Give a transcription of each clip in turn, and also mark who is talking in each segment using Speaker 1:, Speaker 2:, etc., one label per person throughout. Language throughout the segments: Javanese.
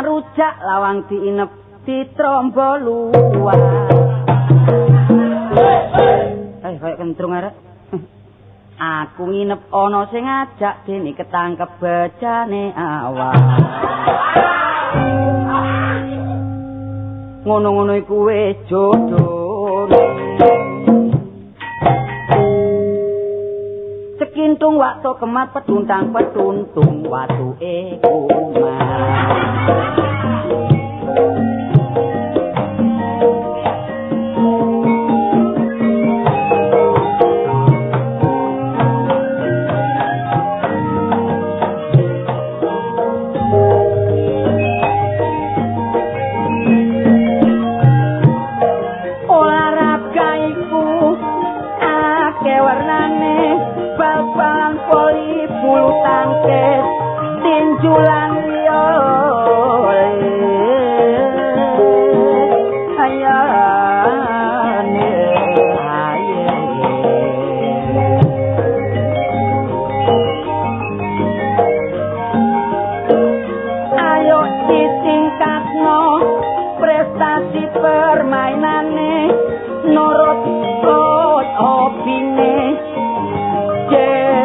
Speaker 1: Ngarujak lawang diinep ditrombo luar. Kaya kentrung arek. Aku nginep ana sing ngajak dene ketangkep bejane awak. Ngono-ngono iku wis jodone. Cekintung waktu kemat petuntang petuntung watuke kumat. Olahraga iku akeh warnane, bal-balan, voli, bulu tangkis, tinju lan liyane. Ayane aye. Ayo ditingkatno prestasi permainane, nurut coach hobine dhewe.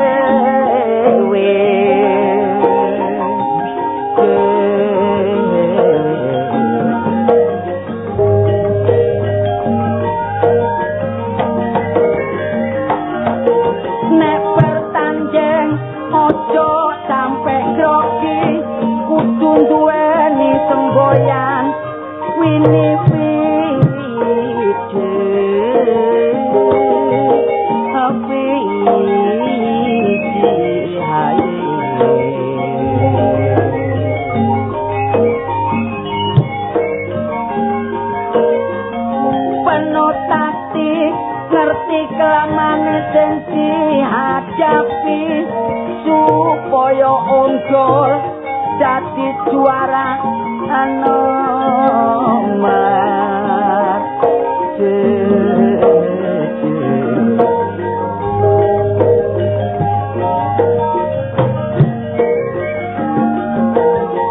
Speaker 1: Nek pertanding ojo sampe grogi, kudu duweni semboyan wini wiji. Wiji haye. Penuh taktik, ngerti kelamane sing dihadapi, supaya unggul dadi juara nomor siji.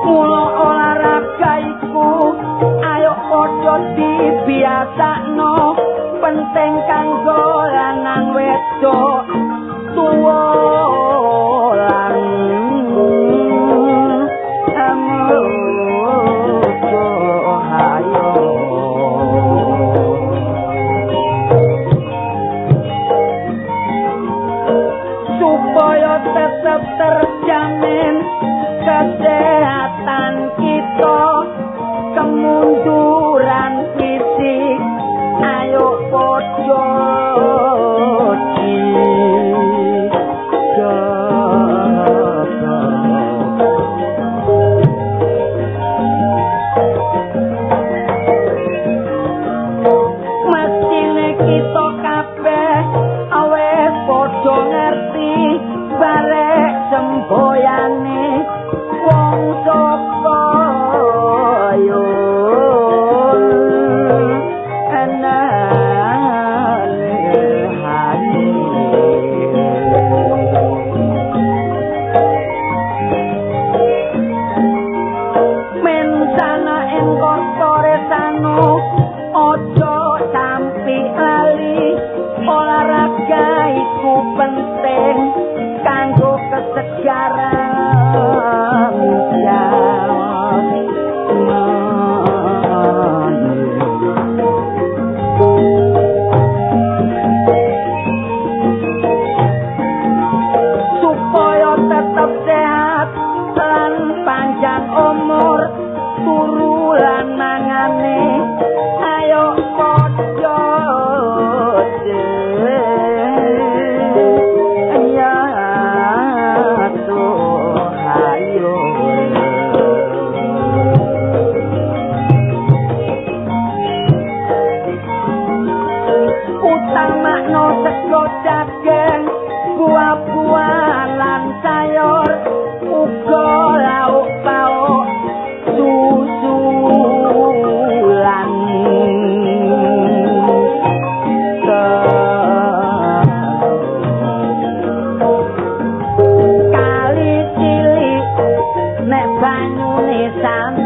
Speaker 1: Mula olahraga iku ayo padha dibiasakno, penting kanggo lanang wedok tuwa lan muda. Hayo.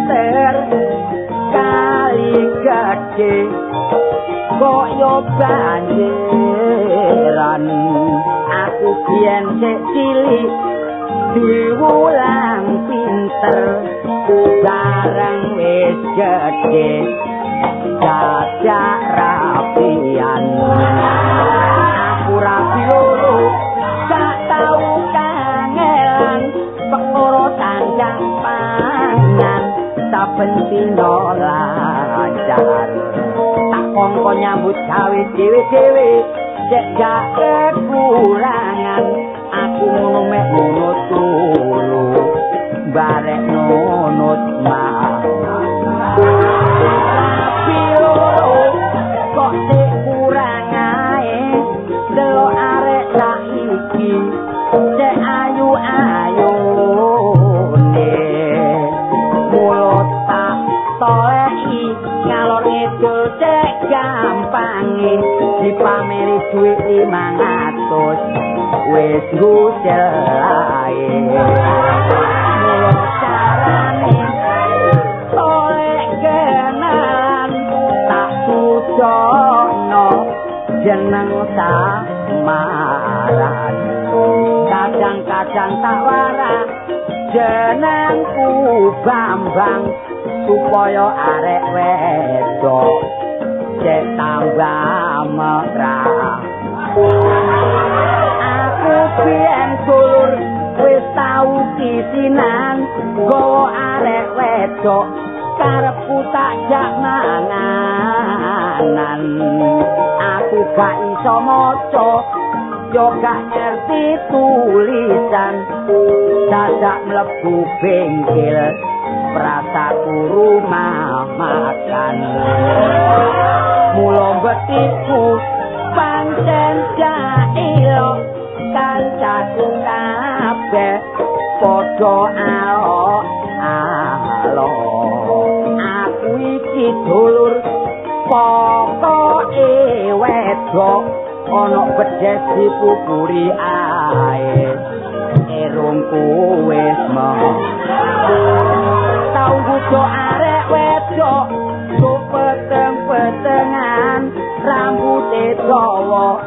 Speaker 1: pinter kali gedhe kaya banjiran. Aku biyen sik cilik diwulang pinter, bareng wis gedhe dadak rapian. Aku rapi loro gak tau kangelan, perkara sanjang pangan saben dina lancar. Tak kongko nyambut gawe dhewe-dhewe cek gak kekurangan. Aku ngono mek ngono turu barek nunut mangan. Rapi loro kok sik kurang ae, delok arek saiki cek ayu-ayune. Mulo tak toleki ngalor ngidul cek gampange, dipameri dhuwit 500 wis ngusel ae. Mulo carane tolek kenalan tak sudono jeneng samaran. Kadang-kadang tak warah jenengku Bambang supaya arek wedok cek tambah merah. Aku biyen dulur wis tau kisinan gawa arek wedok karepku tak jak manganan. Aku gak iso maca yo gak ngerti tulisan, dadak mlebu bengkel prasaku rumah makan. Mula betiku pancen jailo, kancaku kabeh padha alok alok. Aku iki dulur pokoke wedok ana bedes dipupuri ae, erungku wis mong. Tau nggodha arek wedok peteng-petengan, rambute dawa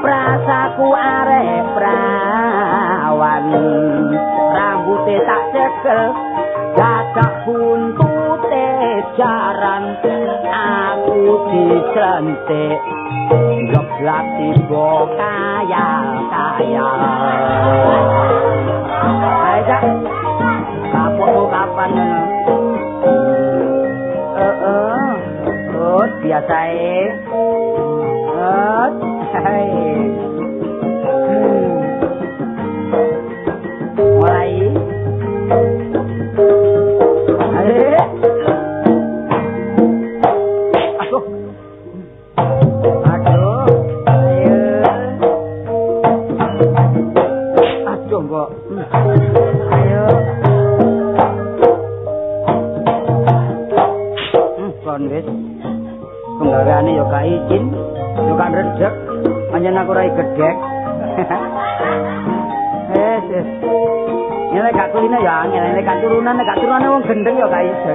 Speaker 1: prasaku arek prawan. Rambute tak cekel dadak buntute jaran, aku dicentik geblak tiba kayal-kayal. Ayo Cak, kapokmu kapan ngono? Oh, biasae. Oh, hai. Mulai. Ayo. Aduh. Aduh. Ayo. Aduh, Mbok. Ayo. Kon wis. Penggaweane ya gak izin, ya gak redeg, pancen aku ora gedhek. Wis, wis. Nek gak kulino ya angel, nek gak turunan, nek gak turunane wong gendeng ya gak iso.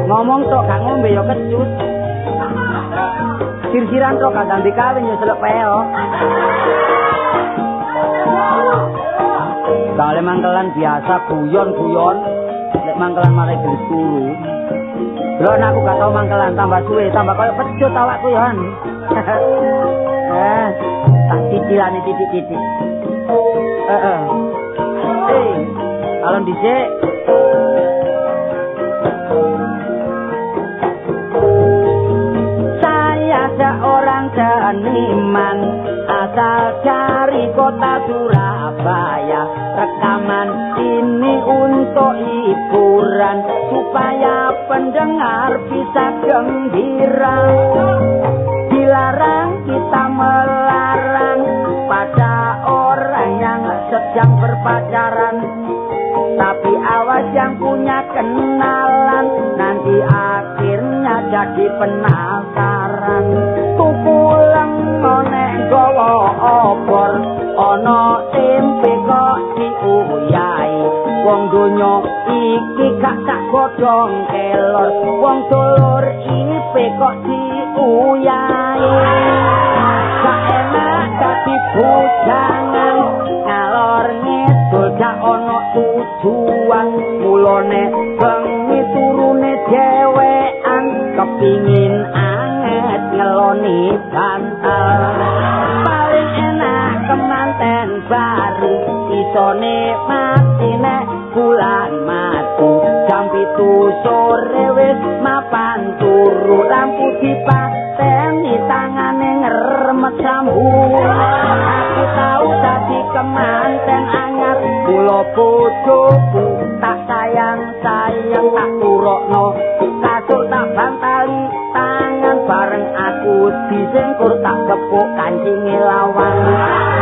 Speaker 1: Ngomong tok gak ngombe ya kecut. Sir-siran tok gak dambi kawin ya selek peo. Kale mangkelan biasa guyon-guyon, nek mangkelan marai gelis turu. Lho aku gak tau mangkelan tambah suwe, tambah koyo pecut awakku ya. Tak cicilane titik-titik. Heeh. Alon dhisik. Saya seorang seniman asal dari kota Surabaya. Rekaman ini untuk hiburan supaya pendengar bisa gembira. Dilarang kita melarang pada orang yang sedang berpacaran. Tapi awas yang punya kenalan, nanti akhirnya jadi penasaran. Tuku lengo nek gawa obor, ana tempe kok diuyahi. Wong donya iki gak tak godhong kelor wong dulur ipe kok diuyahi gak enak dadi bujangan ngalor ngidul gak ono tujuan mulane bengi turune dhewean kepingin anget ngeloni bantal paling enak kemanten baru isone mati nek bulan madu jam 7 sore wis mapan turu lampu dipateni tangane ngremet sambu aku tau dadi kemanten anyar kula bojoku tak sayang-sayang tak turokno kasur tak bantali tangan bareng aku disengkur tak kepuk kancinge lawang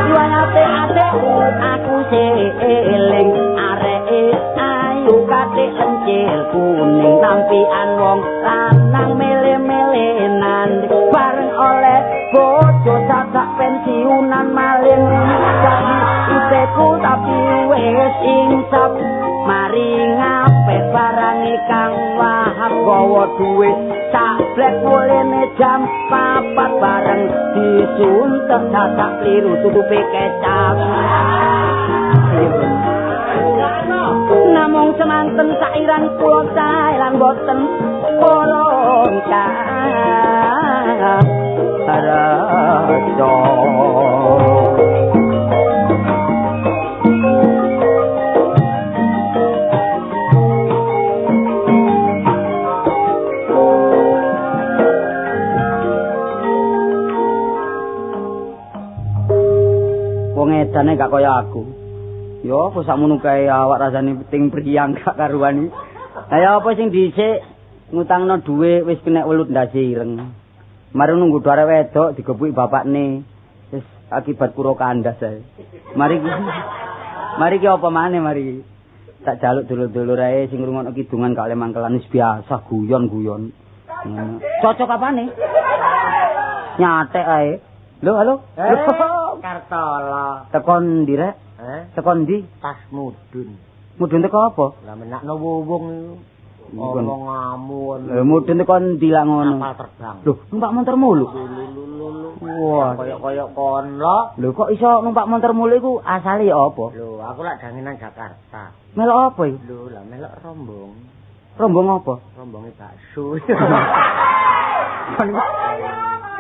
Speaker 1: riwayate adekku aku eling areke ayu katik lencil kuning nampian wong lanang mele-melenan bareng oleh bojo dadak pensiunan malin dadi ipeku tapi wis insaf mari ngapik barange kang Wahab gawa duit sablek mulene jam 4 bareng disuntek dadak kliru tutupe kecap. Namung semanten sairan kula sae lan boten purun karajo. Wong edane gak kaya aku. Yo apa sakmono kae awak rasane ting priyang gak karuan iki. Lah ya apa sing dhisik ngutangno dhuwit wis kena welut ndase ireng. Mari nunggu arek wedok digebuki bapakne. Wis akibat kuro kandas ae. Mari mari ki apa maneh mari. Tak jaluk dulur-dulur ae sing ngrungokno kidungan gak oleh mangkelan wis biasa guyon-guyon. Cocok apane? Nyatek ae. Lho halo.
Speaker 2: Kartolo.
Speaker 1: Tekon ndi rek? Tekon ndi?
Speaker 2: Tas mudun.
Speaker 1: Mudun teko apa?
Speaker 2: Lah menakno wuwung iku. Omongamu.
Speaker 1: Lha mudun teko ndi lak ngono?
Speaker 2: Kapal terbang.
Speaker 1: Lho, numpak montor mulu.
Speaker 2: Wah, kaya-kaya kon lho.
Speaker 1: Lho kok iso numpak montor mulu iku asale ya apa?
Speaker 2: Lho, aku lak danginan Jakarta.
Speaker 1: Melok apa iku?
Speaker 2: Lho, lah melok rombong.
Speaker 1: Rombong apa?
Speaker 2: Rombonge bakso.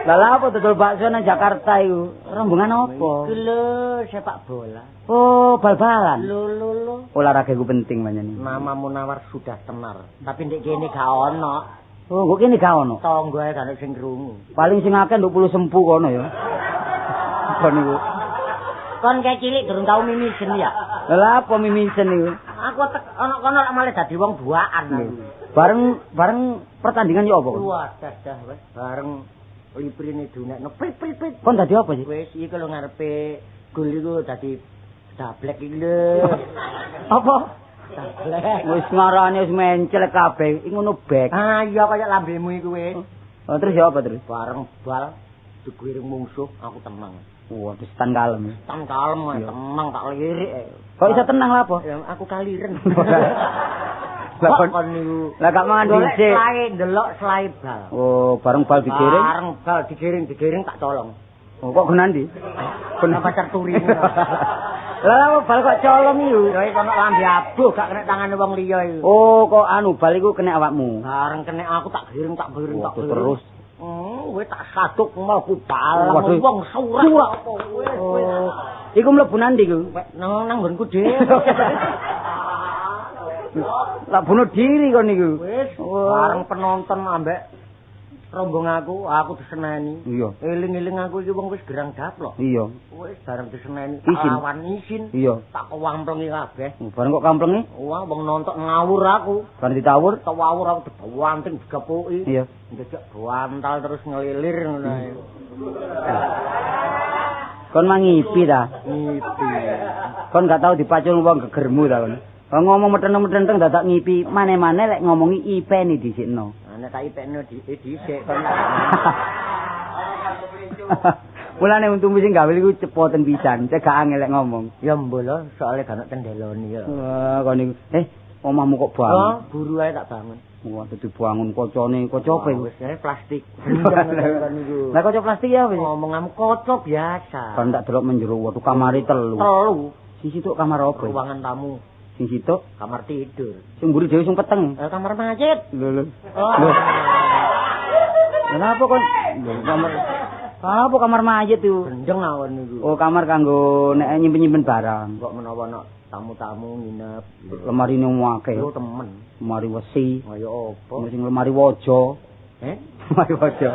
Speaker 1: Lah lha apa dodol bakso nang Jakarta iku? Rombongan apa?
Speaker 2: Iku lho, sepak bola.
Speaker 1: Oh, bal-balan.
Speaker 2: Lho lho lho.
Speaker 1: Olahraga iku penting pancen.
Speaker 2: Nama Munawar sudah tenar, tapi ndek kene gak ono.
Speaker 1: Oh, kok kene gak ono?
Speaker 2: Tangga ae gak sing krungu.
Speaker 1: Paling sing akeh nduk puluh sempu kono ya. Kon iku.
Speaker 2: Kon kae cilik durung tau mimisen ya.
Speaker 1: Lah apa mimisen iku?
Speaker 2: Aku tek ono kono lak malah dadi wong buakan aku.
Speaker 1: Bareng pertandingan yo apa?
Speaker 2: Wah, dadah wis bareng liprine dunekno prit prit prit.
Speaker 1: Kon dadi apa sih?
Speaker 2: Wis iki lho ngarepe gol iku dadi dablek iki lho.
Speaker 1: Apa?
Speaker 2: Dablek.
Speaker 1: Wis ngarane wis menclek kabeh. Iki ngono bek.
Speaker 2: Ah iya kaya lambemu iku wis.
Speaker 1: Oh, terus ya apa terus?
Speaker 2: Bareng bal digiring mungsuh aku tenang.
Speaker 1: Wah, terus tan kalem.
Speaker 2: Tan kalem, tenang tak lirik.
Speaker 1: Kok iso tenang lha apa?
Speaker 2: Ya aku kaliren.
Speaker 1: Lah kon niku. Lah gak mangan dhisik.
Speaker 2: Selae ndelok selae bal.
Speaker 1: Oh, bareng bal digiring.
Speaker 2: Bareng bal digiring-digiring tak colong.
Speaker 1: Oh, kok genandi?
Speaker 2: Kena pacar turi.
Speaker 1: Lah bal kok colong iku?
Speaker 2: Ya iku ono lambe abuh gak kena tangane wong liya iku.
Speaker 1: Oh, kok anu bal iku kena awakmu.
Speaker 2: Bareng kena aku tak giring tak giring tak giring.
Speaker 1: Terus
Speaker 2: wis tak saduk mlebu balang wong surak apa wis.
Speaker 1: Iku mlebu nandi iku?
Speaker 2: Nang nang nggonku dhewe.
Speaker 1: Lah bunuh diri kon niku.
Speaker 2: Wis bareng penonton ambek rombong aku diseneni.
Speaker 1: Iya.
Speaker 2: Eling-eling aku iki wong wis gerang daplok.
Speaker 1: Iya.
Speaker 2: Wis bareng diseneni lawan isin.
Speaker 1: Iya.
Speaker 2: Tak kewamplongi kabeh.
Speaker 1: Bareng kok kamplengi?
Speaker 2: Wah, wong nonton ngawur aku.
Speaker 1: Bareng ditawur,
Speaker 2: tawur aku dibanting digepuki.
Speaker 1: Iya.
Speaker 2: Njejek bantal terus ngelilir ngono ae.
Speaker 1: Kon mangipi ta?
Speaker 2: Ngipi.
Speaker 1: Kon gak tau dipacul wong gegermu ta kon. Kalau ngomong meteng-meteng dadak ngipi, mane-mane lek ngomongi ipeni dhisikno.
Speaker 2: Nek tak ipekno dhisik kon.
Speaker 1: Mulane untung sing gawe iku cepoten pisan, cek gak angel lek ngomong.
Speaker 2: Ya mbok lho, soalé gak ono tendelone ya.
Speaker 1: Wah, kon niku. Omahmu kok bangun?
Speaker 2: Oh, buru ae tak bangun.
Speaker 1: Wah, dadi bangun kocone, kaca apa iku?
Speaker 2: Wis plastik.
Speaker 1: Lah kaca plastik ya apa?
Speaker 2: Ngomongamu kaca biasa.
Speaker 1: Kan tak delok menjero, waduh kamare telu.
Speaker 2: Telu.
Speaker 1: Sing situk kamar apa?
Speaker 2: Ruangan tamu.
Speaker 1: Sing situk
Speaker 2: kamar tidur.
Speaker 1: Sing mburi dhewe sing peteng.
Speaker 2: Kamar mayit.
Speaker 1: Lho lho. Lha apa kon? Kamar apa kamar mayit iku?
Speaker 2: Gendeng awon niku.
Speaker 1: Oh, kamar kanggo nek nyimpen-nyimpen barang.
Speaker 2: Kok menawa ana tamu-tamu nginep.
Speaker 1: Lemarine akeh.
Speaker 2: Yo temen.
Speaker 1: Lemari wesi.
Speaker 2: Kaya apa?
Speaker 1: Sing lemari waja.
Speaker 2: Eh?
Speaker 1: Lemari waja.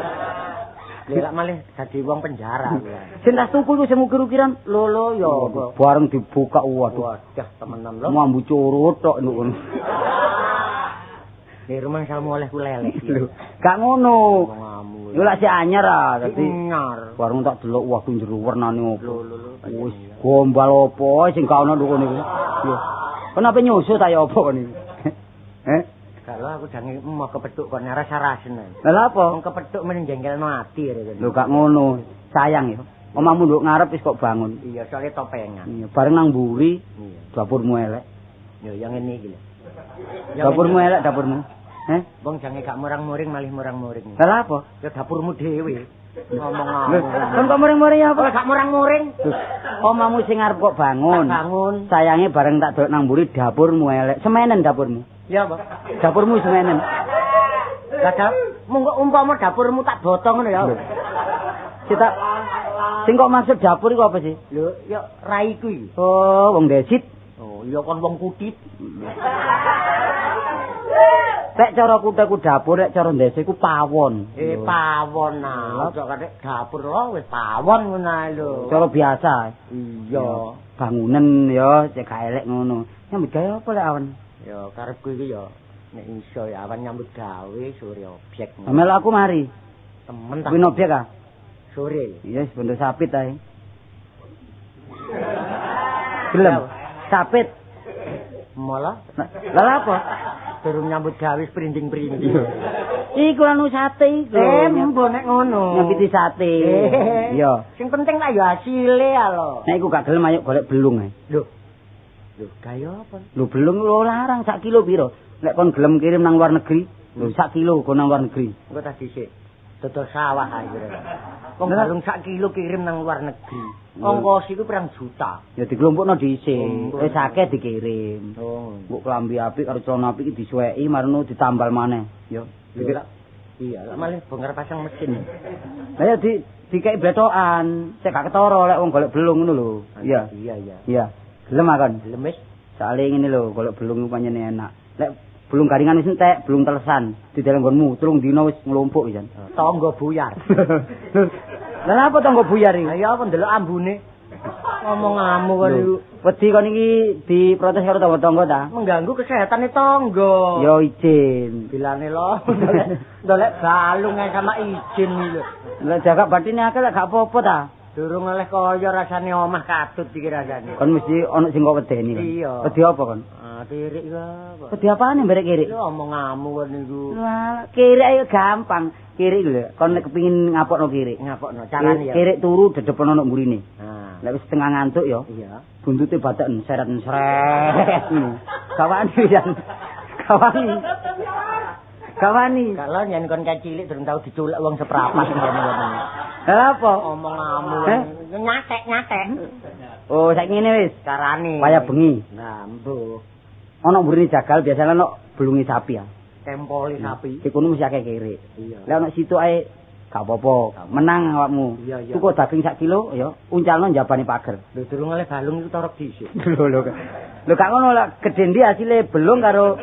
Speaker 2: Lha malih dadi wong penjara.
Speaker 1: Sing tas tuku iku sing ukir-ukiran.
Speaker 2: Lho lho ya apa?
Speaker 1: Bareng dibuka waduh.
Speaker 2: Wadah temenan lho.
Speaker 1: Mambu curut tok nduk kono.
Speaker 2: Di rumah samu oleh ku leleh.
Speaker 1: Lho, gak ngono. Iku lak sik anyar ah, dadi
Speaker 2: anyar.
Speaker 1: Bareng tak delok wah ku jero wernane opo.
Speaker 2: Lho lho lho.
Speaker 1: Wis gombal opo sing gak ono nduk kono iku. Lho. Kenapa nyusu ta ya apa kon iki? Eh?
Speaker 2: Kalau aku jange mau kepethuk kok nyaras-arasen.
Speaker 1: Lha apa?
Speaker 2: Wong kepethuk men jengkelno ati rek.
Speaker 1: Lho gak ngono. Sayang ya. Omahmu nduk ngarep wis kok bangun.
Speaker 2: Iya, soalnya topengan.
Speaker 1: Iya, bareng nang mburi.
Speaker 2: Iya.
Speaker 1: Dapurmu elek.
Speaker 2: Yo yang ngene iki lho.
Speaker 1: Dapurmu elek dapurmu. Heh?
Speaker 2: Wong jange gak murang-muring malih murang-muring.
Speaker 1: Lha apa?
Speaker 2: Ya dapurmu dhewe. Ngomong aku.
Speaker 1: Kon kok muring-muring ya apa?
Speaker 2: Gak murang-muring.
Speaker 1: Omahmu sing arep kok bangun.
Speaker 2: Bangun.
Speaker 1: Sayange bareng tak delok nang mburi dapurmu elek. Semenen dapurmu.
Speaker 2: Ya apa?
Speaker 1: Dapurmu semenen.
Speaker 2: Lah munggo umpama dapurmu tak botong ngono ya.
Speaker 1: Cita sing kok maksud dapur iku apa sih?
Speaker 2: Lho, ya raiku iki.
Speaker 1: Oh, wong desit.
Speaker 2: Oh, iya kon wong kutit.
Speaker 1: Lek cara kuteku dapur, lek cara ndese iku pawon.
Speaker 2: Eh, pawon nah. Aja kathek dapur lho wis pawon ngono ae lho.
Speaker 1: Cara biasa.
Speaker 2: Iya,
Speaker 1: bangunan ya cek gak elek ngono. Nyambut gawe apa lek awan?
Speaker 2: Ya karepku iki ya nek iso ya awan nyambut gawe sore objek.
Speaker 1: Melu aku mari.
Speaker 2: Temen ta.
Speaker 1: Kuwi objek ah?
Speaker 2: Sore.
Speaker 1: Iya, wis bondo sapit ae. Gelem. Sapit.
Speaker 2: Malah.
Speaker 1: Lah apa?
Speaker 2: Durung nyambut gawe printing-printing.
Speaker 1: Iku anu sate iku.
Speaker 2: Mbo nek ngono.
Speaker 1: Nyambiti sate. Iya.
Speaker 2: Sing penting lak ya asile ya lho.
Speaker 1: Nek iku gak gelem ayo golek belung ae.
Speaker 2: Lho. Lho, kaya apa?
Speaker 1: Lho belung lho larang sak kilo piro? Nek kon gelem kirim nang luar negeri, lho sak kilo go nang luar negeri.
Speaker 2: Engko tak dhisik. Dodol sawah ae kira. Wong balung sak kilo kirim nang luar negeri. Ongkos iku pirang juta.
Speaker 1: Ya dikelompokno dhisik. Wis akeh dikirim.
Speaker 2: Oh.
Speaker 1: Mbok klambi apik karo celana apik iki disuweki marno ditambal maneh. Ya.
Speaker 2: Iya, lak malih bongkar pasang mesin.
Speaker 1: Lah ya dikeki bletokan, cek gak ketara lek wong golek belung ngono lho. Iya.
Speaker 2: Iya, iya.
Speaker 1: Iya. Gelem akon?
Speaker 2: Gelem wis.
Speaker 1: Soale ngene lho, golek belung iku pancen enak. Lek belung garingan wis entek, belung telesan, dideleng nggonmu 3 dina wis nglumpuk pisan.
Speaker 2: Tangga buyar.
Speaker 1: Lah apa tangga buyar iki?
Speaker 2: Lah ya apa ndelok ambune. Ngomongamu kon iku.
Speaker 1: Wedi kon iki diprotes karo tangga-tangga ta?
Speaker 2: Mengganggu kesehatane tangga.
Speaker 1: Ya izin.
Speaker 2: Bilane lho, ndolek balung ae sama izin iki lho.
Speaker 1: Lah jaga batine akeh lek gak apa-apa ta?
Speaker 2: Durung oleh kaya rasane omah katut iki rasane.
Speaker 1: Kon mesti ana sing kok wedeni kon.
Speaker 2: Iya.
Speaker 1: Wedi apa kon?
Speaker 2: Ah, kirik apa?
Speaker 1: Wedi apane mberek kirik?
Speaker 2: Lho omongamu kon niku.
Speaker 1: Wah, kirik ayo gampang. Kirik lho, kon nek kepengin ngapokno kirik.
Speaker 2: Ngapokno carane ya.
Speaker 1: Kirik turu dedepen ana mburine.
Speaker 2: Ha.
Speaker 1: Lek wis setengah ngantuk ya.
Speaker 2: Iya.
Speaker 1: Buntute batheken seret-seret. Kawani pisan. Kawani. Kawani.
Speaker 2: Kalau yen kon kae cilik durung tau diculek wong seprapat ngene ngono.
Speaker 1: Lha apa?
Speaker 2: Omongamu nyatek-nyatek.
Speaker 1: Oh, saiki ngene wis
Speaker 2: carane.
Speaker 1: Wayah bengi.
Speaker 2: Nah, mbuh.
Speaker 1: Ana mburine jagal biasane ana belunge sapi ya.
Speaker 2: Tempole sapi.
Speaker 1: Iku mesti akeh kirik.
Speaker 2: Iya.
Speaker 1: Lah ana situ ae gak apa-apa, menang awakmu. Tuku daging sak kilo ya, uncalno njabane pager.
Speaker 2: Lho durung oleh balung iku torok dhisik.
Speaker 1: Lho lho. Lho gak ngono lek gedhe ndi asile belung karo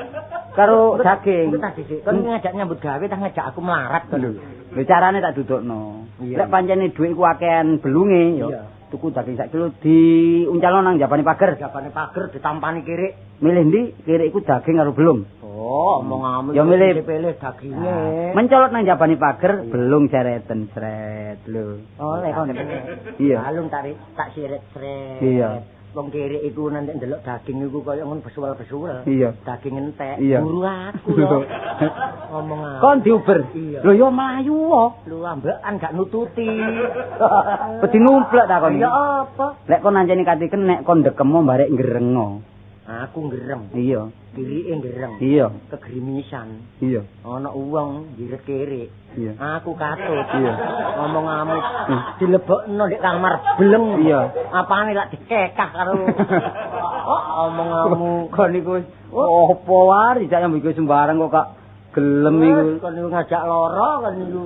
Speaker 1: daging.
Speaker 2: Engko tak dhisik. Kon ngajak nyambut gawe ta ngajak aku melarat kon.
Speaker 1: Lho carane tak dudukno. Lek pancene dhuwit iku akehan belunge ya. Tuku daging sak kilo diuncalno nang njabane pager.
Speaker 2: Njabane pager ditampani kirik.
Speaker 1: Milih ndi? Kirik iku daging karo belung.
Speaker 2: Oh, omongamu
Speaker 1: ya milih
Speaker 2: pilih daginge.
Speaker 1: Mencolot nang njabane pager, belung sereten sret lho.
Speaker 2: Oleh kon.
Speaker 1: Iya.
Speaker 2: Balung tarik tak siret-sret.
Speaker 1: Iya.
Speaker 2: Wong kirik iku nanti ndelok daging iku kaya ngono besuwel-besuwel.
Speaker 1: Iya.
Speaker 2: Daging entek.
Speaker 1: Iya.
Speaker 2: Buru aku lho. Ngomong aku.
Speaker 1: Kon diuber.
Speaker 2: Iya.
Speaker 1: Lho ya mlayu wae.
Speaker 2: Lho ambekan gak nututi.
Speaker 1: Wedi numplek ta kon.
Speaker 2: Ya apa?
Speaker 1: Lek kon ancene katiken nek kon ndekemo barek ngrengo.
Speaker 2: Aku ngereng.
Speaker 1: Iya.
Speaker 2: Kirike ngereng.
Speaker 1: Iya.
Speaker 2: Kegrimisan.
Speaker 1: Iya.
Speaker 2: Ana wong njiret kirik.
Speaker 1: Iya.
Speaker 2: Aku katut.
Speaker 1: Iya.
Speaker 2: Ngomong ngamuk. Dilebokno ndek kamar bleng.
Speaker 1: Iya.
Speaker 2: Apane lak dikekah karo oh omonganmu.
Speaker 1: Kon niku opo wae dijak nyambut gawe sembarang kok kak gelem iku.
Speaker 2: Kon niku ngajak lara kon niku.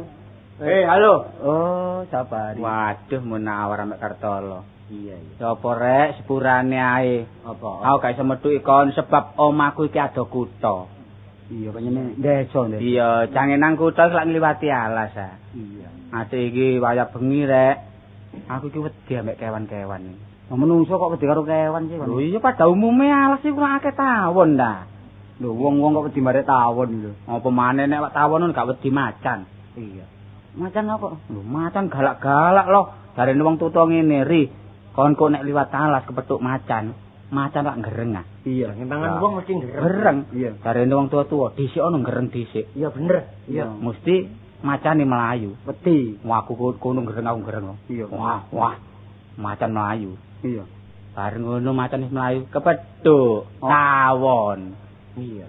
Speaker 1: Halo. Oh, Sabari.
Speaker 3: Waduh, Munawar ambek Kartolo.
Speaker 2: Iya, iya.
Speaker 3: Sopo rek sepurane ae.
Speaker 2: Apa?
Speaker 3: Aku gak iso metuki kon sebab omahku iki ado kutha.
Speaker 1: Iya, pancene desa, Ndek.
Speaker 3: Iya, jange nang kutha lak ngliwati alas ah.
Speaker 1: Iya.
Speaker 3: Ate iki wayah bengi rek. Aku iki wedi ambek kewan-kewan.
Speaker 1: Menungso kok wedi karo kewan sih kon.
Speaker 3: Lho iya pada umume alas iku akeh tawon ta.
Speaker 1: Lho wong-wong kok wedi marek tawon lho.
Speaker 3: Apa maneh nek tawon gak wedi macan.
Speaker 1: Iya. Macan apa?
Speaker 3: Lho macan galak-galak loh. Jarene wong tuwa ngene, Ri. Kon kok nek liwat alas kepethuk macan, macan lak gereng ah.
Speaker 1: Iya,
Speaker 2: Nyempangan wong mesti gereng.
Speaker 3: Gereng.
Speaker 1: Iya.
Speaker 3: Jarene wong tuwa-tuwa dhisik ono gereng dhisik.
Speaker 2: Iya bener.
Speaker 1: Iya.
Speaker 3: Mesti macane melayu.
Speaker 1: Wedi.
Speaker 3: Wah aku kono gereng aku gereng.
Speaker 1: Iya.
Speaker 3: Wah, wah. Macan melayu.
Speaker 1: Iya.
Speaker 3: Bareng ngono macan wis melayu kepethuk tawon.
Speaker 2: Iya.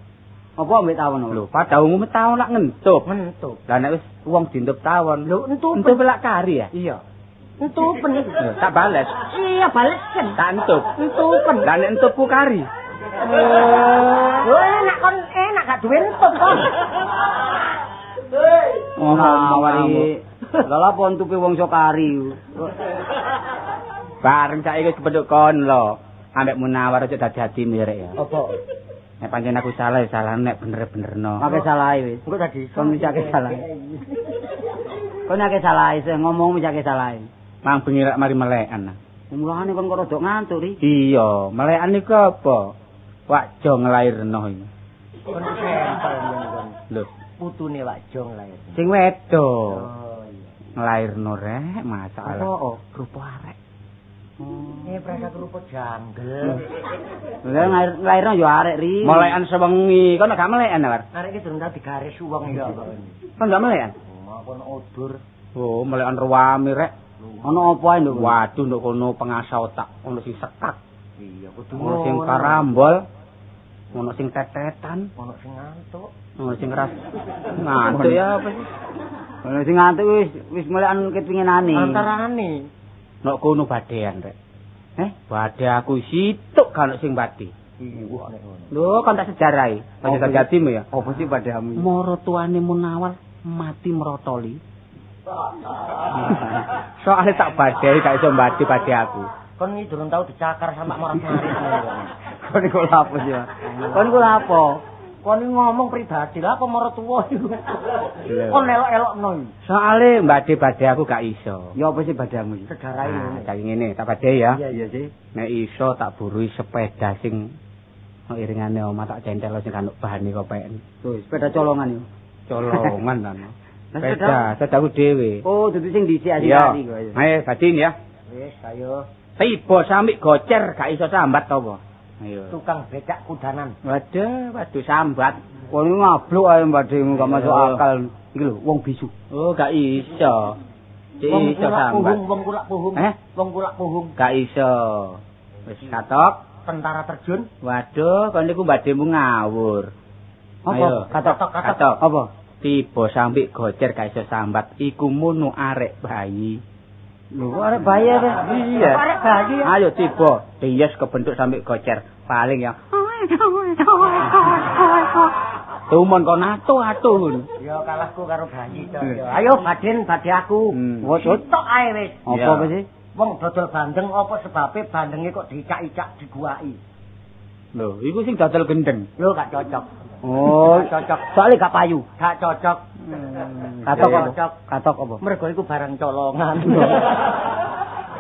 Speaker 1: Apa ambek tawon?
Speaker 3: Lho, pada umume tawon lak ngentup.
Speaker 2: Ngentup.
Speaker 3: Lah nek wis wong dientup tawon,
Speaker 2: lho entup
Speaker 3: entup lak kari ya?
Speaker 2: Iya. Entupen iku.
Speaker 3: Tak bales.
Speaker 2: Iya, balesen.
Speaker 3: Tak entup.
Speaker 2: Entupen.
Speaker 3: Lah nek entupku kari.
Speaker 2: Oh, enak kon enak gak duwe entup kon.
Speaker 1: Oh, nawari. Lah lha apa entupe wong iso kari.
Speaker 3: Bareng saiki wis kepethuk kon lho. Ambek Munawar aja dadi atine rek ya.
Speaker 2: Apa?
Speaker 3: Nek pancen aku salah ya salah, nek bener-benerno.
Speaker 1: Akeh salahe wis.
Speaker 2: Engko tadi
Speaker 1: kon wis akeh salah. Kon akeh salahe sing ngomong wis akeh salahe.
Speaker 3: Mang bengi rek mari melekan.
Speaker 1: Mulane kon kok rada ngantuk ri.
Speaker 3: Iya, melekan iku apa? Wak Jo nglairno iki.
Speaker 2: Kon sampel kon.
Speaker 3: Lho,
Speaker 2: putune Wak Jo nglairno.
Speaker 3: Sing wedok.
Speaker 2: Oh iya.
Speaker 3: Nglairno rek, masalah.
Speaker 2: Apa?
Speaker 3: Rupa arek.
Speaker 2: Ini perasa kerupuk janggel.
Speaker 1: Lah nglairno ya arek ri.
Speaker 3: Melekan sewengi, kon gak melekan ta, War?
Speaker 2: Arek iki durung tau digaris wong ya.
Speaker 3: Kon gak melekan?
Speaker 2: Kon odur.
Speaker 3: Oh, melekan ruwame rek.
Speaker 1: Ono apa ae nduk?
Speaker 3: Waduh nduk kono pengasah otak, ono sing sekak.
Speaker 2: Iya, kudu
Speaker 3: ono sing karambol, ono sing tetetan,
Speaker 2: ono sing ngantuk,
Speaker 3: ono sing ras ngantuk ya apa sih?
Speaker 1: Ono sing ngantuk wis wis melekan kepinginane.
Speaker 2: Antarane.
Speaker 3: Nek kono badean rek. Bade aku situk gak ono sing bade.
Speaker 2: Iya, nek ngono.
Speaker 3: Lho, kon tak sejarahi. Panjenengan jatimu ya.
Speaker 1: Apa sih badeamu?
Speaker 3: Maratuane Munawar mati merotoli. Soale tak badai gak iso mbadi-badi aku.
Speaker 2: Kon iki durung tau dicakar sama morat-marit.
Speaker 1: Kon iku lapo sih? Kon iku lapo?
Speaker 2: Kon ngomong pribadi lah apa maratuwa iku. Kon elok-elokno iki.
Speaker 3: Soale mbadi-badi aku gak iso.
Speaker 1: Ya apa sih badamu iki?
Speaker 2: Sejarahe ngene.
Speaker 3: Nah, ngene, tak badai ya.
Speaker 1: Iya, iya sih.
Speaker 3: Nek iso tak burui sepeda sing iringane omah tak centel sing kan bahane kopeken.
Speaker 1: Tuh, sepeda colongan iku.
Speaker 3: Colongan ta. Sepeda, sepedaku dhewe.
Speaker 1: Oh, dudu sing dhisik asli iku.
Speaker 3: Ayo, badin ya.
Speaker 2: Wis, ayo.
Speaker 3: Tiba samik gocer gak iso sambat to apa? Ayo.
Speaker 2: Tukang becak kudanan.
Speaker 3: Waduh, waduh sambat.
Speaker 1: Kon ngabluk ae mbademu gak masuk akal. Iki lho, wong bisu.
Speaker 3: Oh, gak iso.
Speaker 2: Wong
Speaker 3: Iso sambat.
Speaker 2: Wong kulak puhung. Wong kulak puhung.
Speaker 3: Gak iso. Wis katok.
Speaker 2: Tentara terjun.
Speaker 3: Waduh, kon niku mbademu ngawur.
Speaker 1: Apa?
Speaker 3: Katok, katok.
Speaker 1: Apa?
Speaker 3: Tiba sampe gocer gak iso sambat iku munu arek bayi.
Speaker 1: Lho, arek bayi apa?
Speaker 3: Iya.
Speaker 2: Arek bayi.
Speaker 3: Ayo tiba, dies kebentuk sampe gocer. Paling ya. Tumon kon atuh-atuh ngono.
Speaker 2: Ya kalahku karo bayi to. Ayo baden badhe aku. Sitok ae wis.
Speaker 1: Apa sih?
Speaker 2: Wong dodol bandeng apa sebabe bandenge kok dicak-icak diguwaki.
Speaker 3: Lho, iku sing dodol gendeng.
Speaker 2: Lho gak cocok.
Speaker 1: Oh,
Speaker 2: cocok.
Speaker 1: Soale gak payu.
Speaker 2: Gak cocok.
Speaker 1: Katok apa? Katok apa?
Speaker 2: Mergo iku barang colongan.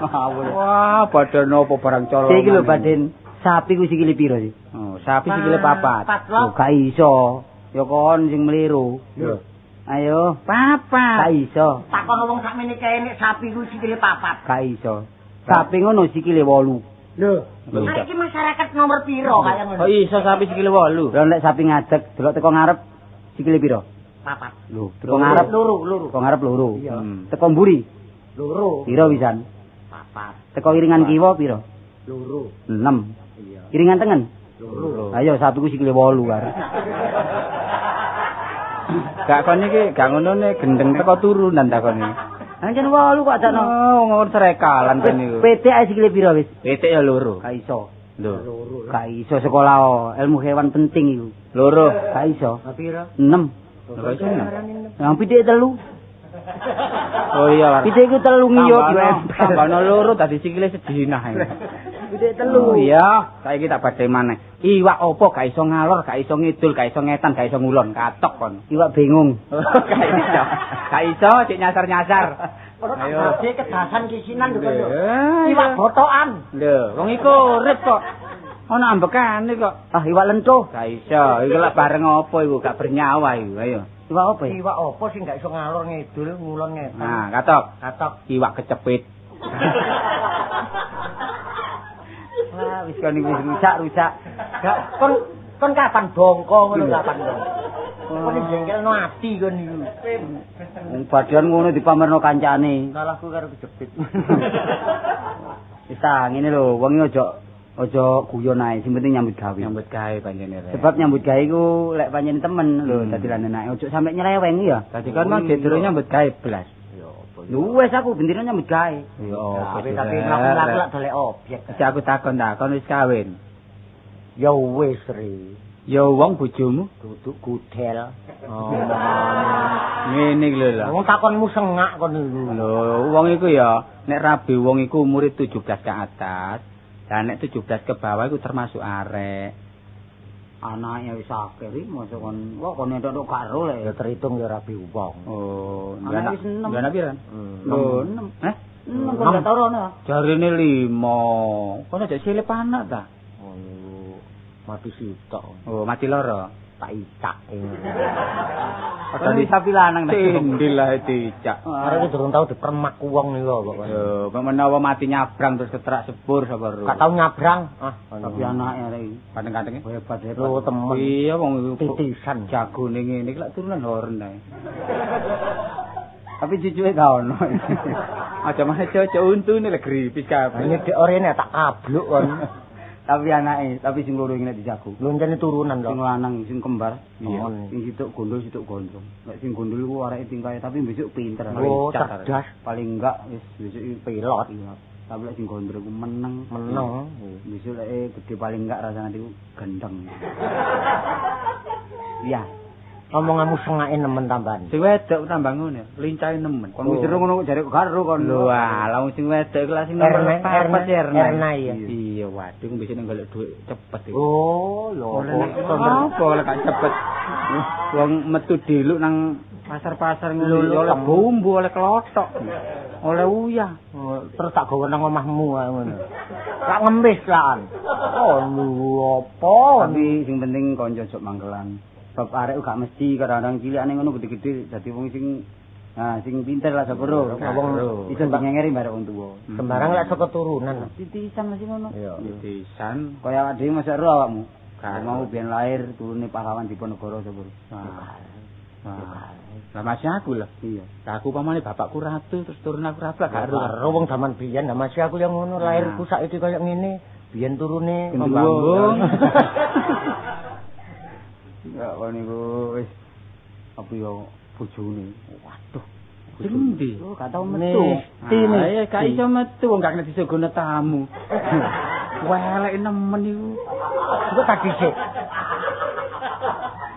Speaker 1: Ngawur.
Speaker 3: Wah, badan apa barang colongan.
Speaker 1: Iki lho baden sapi ku sikile piro sih?
Speaker 3: Oh, sapi sikile papat.
Speaker 1: Lho gak iso. Ya kon sing meliru.
Speaker 3: Lho.
Speaker 1: Ayo,
Speaker 3: papat.
Speaker 1: Gak iso.
Speaker 2: Takon wong sakmene kae nek sapi ku sikile papat.
Speaker 1: Gak iso. Sapi ngono sikile 8.
Speaker 2: Lho, iki masyarakat nomor piro kaya ngono?
Speaker 3: Kok iso sapi sikile 8?
Speaker 1: Lho nek sapi ngadeg delok teko ngarep sikile piro?
Speaker 2: Papat.
Speaker 1: Lho, teko ngarep
Speaker 2: loro, loro.
Speaker 1: Teko ngarep loro.
Speaker 2: Iya.
Speaker 1: Teko mburi?
Speaker 2: Loro.
Speaker 1: Piro pisan?
Speaker 2: Papat.
Speaker 1: Teko iringan kiwa piro?
Speaker 2: Loro.
Speaker 1: 6.
Speaker 2: Iya.
Speaker 1: Iringan tengen?
Speaker 2: Loro.
Speaker 1: Ayo sapi ku sikile 8 kar.
Speaker 3: Gak kon iki gak ngono ne gendeng teko turunan ta kon iki.
Speaker 1: Ancen 8 kok adakno.
Speaker 3: Oh, ngono serekalan kon niku.
Speaker 1: Pitik ae sikile pira wis?
Speaker 3: Pitik ya 2.
Speaker 1: Gak iso.
Speaker 3: Lho,
Speaker 1: gak iso sekolah ilmu hewan penting iku.
Speaker 3: 2.
Speaker 1: Gak iso.
Speaker 2: Pira?
Speaker 1: 6.
Speaker 3: Lho iso.
Speaker 1: Yang pitik 3.
Speaker 3: Oh iya,
Speaker 1: pitik iku 3 ngiyup
Speaker 3: tambahno 2 dadi sikile sedinah iki.
Speaker 1: Pitik 3.
Speaker 3: Oh iya, saiki tak badhe maneh. Iwak opo gak iso ngalor, gak iso ngidul, gak iso ngetan, gak iso ngulon, katok kon.
Speaker 1: Iwak bingung.
Speaker 3: Gak iso. Gak iso cek nyasar-nyasar.
Speaker 2: Ayo, kedasan kisinan lho kon. Iwak botokan.
Speaker 3: Lho, wong iku urip kok. Ono ambekane kok.
Speaker 1: Ah, iwak lentuh.
Speaker 3: Gak iso. Iku lak bareng opo iku gak bernyawa iku. Ayo.
Speaker 1: Iwak opo?
Speaker 2: Iwak opo sing gak iso ngalor ngidul, ngulon ngetan.
Speaker 3: Nah, katok.
Speaker 2: Katok.
Speaker 3: Iwak kecepit.
Speaker 1: Wah, wis kon iki rusak-rusak.
Speaker 2: Gak kon kapan bongko ngono kapan kon. Kon jengkelno ati kon niku.
Speaker 1: Wong badan ngono dipamerno kancane.
Speaker 2: Salahku karo kejepit.
Speaker 1: Wis ta, ngene lho, wong iki aja guyon ae, sing penting nyambut gawe.
Speaker 3: Nyambut gawe pancene rek.
Speaker 1: Sebab nyambut gawe iku lek pancen temen lho dadi lan enake, aja sampe nyeleweng ya.
Speaker 3: Dadi kon mang durung nyambut gawe blas.
Speaker 2: Ya apa.
Speaker 1: Lho wis aku bendina nyambut gawe.
Speaker 3: Ya
Speaker 2: tapi mlaku-mlaku lak dolek objek.
Speaker 3: Iki aku takon ta, kon wis kawin.
Speaker 2: Ya wis ri.
Speaker 3: Ya wong bojomu
Speaker 2: duduk gudel. Oh.
Speaker 3: Ngene iki lho.
Speaker 2: Wong takonmu sengak kon niku.
Speaker 3: Lho, wong iku ya nek rabi wong iku umure 17 ke atas. Lah nek 17 ke bawah iku termasuk arek.
Speaker 1: Anake wis akeh iki mosok kon kok kon entuk gak ro lek
Speaker 2: ya terhitung ya rabi wong.
Speaker 3: Oh,
Speaker 1: anak wis 6.
Speaker 3: Lah piran?
Speaker 1: Lho, 6. Heh? 6 kok gak tau rono.
Speaker 3: Jarine 5. Kon aja silip anak ta?
Speaker 2: Oh, mati sitok.
Speaker 3: Oh, mati loro.
Speaker 2: Tak icak.
Speaker 1: Padahal sapi lanang ta.
Speaker 3: Tindil ae dicak.
Speaker 2: Arek iki durung tau dipermak wong niku kok.
Speaker 3: Lho, kok menawa mati nyabrang terus ketrak sepur sapa ro.
Speaker 2: Gak tau nyabrang. Ah,
Speaker 1: tapi anake arek iki
Speaker 3: kanteng-kantenge
Speaker 1: hebat hebat.
Speaker 2: Lho temen.
Speaker 3: Iya wong iku
Speaker 2: titisan
Speaker 3: jagone ngene iki lak turunan horen ae.
Speaker 1: Tapi cucuke gak ono.
Speaker 3: Aja mah cocok untune lho gripis kabeh.
Speaker 2: Nyedek orene tak kabluk kon.
Speaker 1: Tapi anake, tapi sing loro iki nek dijago.
Speaker 2: Lho encene turunan lho.
Speaker 1: Sing lanang, sing kembar.
Speaker 2: Iya.
Speaker 1: Sing situk gondol, situk gondrong. Nek sing gondol iku areke tingkahe tapi besok pinter.
Speaker 2: Oh, cerdas.
Speaker 1: Paling enggak wis besok iki
Speaker 2: pilot.
Speaker 1: Iya. Tapi lek sing gondrong iku meneng.
Speaker 2: Meneng.
Speaker 1: Besok lek gede paling enggak rasane iku gendeng. Iya.
Speaker 2: Omonganmu sengake nemen tambahan.
Speaker 3: Sing wedok tambah ngono, lincahe nemen.
Speaker 1: Kon wis ngono kok jare kok garo kon.
Speaker 3: Lho alah wong sing wedok iku lak sing nomor 4 Erna.
Speaker 2: Iya.
Speaker 3: Iya, waduh bisa nek golek dhuwit cepet iki.
Speaker 2: Oh, lho.
Speaker 3: Apa lek gak cepet. Wong metu diluk nang pasar-pasar ngono oleh bumbu, oleh klothok, oleh uyah.
Speaker 2: Terus tak gawe nang omahmu ae ngono. Tak ngemis lan. Oh, lho apa?
Speaker 1: Tapi sing penting kanca ojo mangkelan. Sebab arek gak mesti kadang-kadang cilikane ngono gede-gede dadi wong sing nah sing pinter lah sapa ro.
Speaker 2: Wong
Speaker 1: iso ngengeri barek wong tuwa.
Speaker 2: Sembarang lek saka turunan.
Speaker 1: Titisan mesti ngono.
Speaker 2: Iya.
Speaker 3: Titisan
Speaker 1: kaya awak dhewe mosok ro awakmu. Mau biyen lahir turune pahlawan Diponegoro sapa ro.
Speaker 3: Lah masih aku lho.
Speaker 1: Iya.
Speaker 3: Lah aku pamane bapakku ratu terus turun aku ratu lah gak
Speaker 2: ro wong jaman biyen. Lah masih aku yang ngono lahirku saiki kaya ngene. Biyen turune
Speaker 3: Pembanggung.
Speaker 1: Ya kon niku wis apa yo bojone. Waduh.
Speaker 3: Sing ndi?
Speaker 1: Oh, gak tau metu.
Speaker 3: Tine, gak iso metu wong gak kena disugone tamu. Welek nemen iku.
Speaker 2: Iku tadi sik.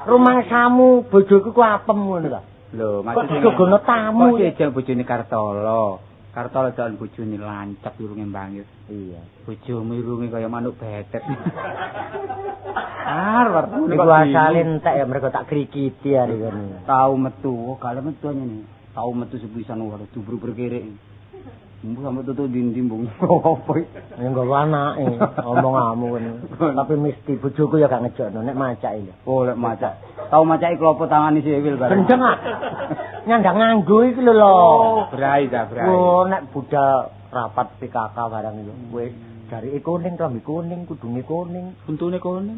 Speaker 2: Rumangsamu bojoku ku apem ngono ta?
Speaker 3: Lho,
Speaker 2: kok disugone tamu.
Speaker 3: Kok jejel bojone Kartolo. Kartolo dolan bojone lancep irunge bangir.
Speaker 2: Iya.
Speaker 3: Bojomu irunge kaya manuk betet. Arep
Speaker 2: niku asale entek ya mergo tak krikiti ari kono.
Speaker 1: Tau metu, oh gak metu ngene. Tau metu sepisan wae dubru berkerek. Mbuh sampe tutuk dindi mbung. Opo iki?
Speaker 2: Ya nggawa anake omonganmu ngono. Tapi mesti bojoku ya gak ngejokno nek macake lho.
Speaker 1: Oh, lek macak. Tau macake klopo tangane siwil bareng.
Speaker 2: Gendeng ah. Nyandang nganggo iki lho lho.
Speaker 3: Brai ta, brai.
Speaker 2: Oh, nek budal rapat PKK barang iku wis jarike kuning, klambi kuning, kudunge kuning,
Speaker 3: untune kuning.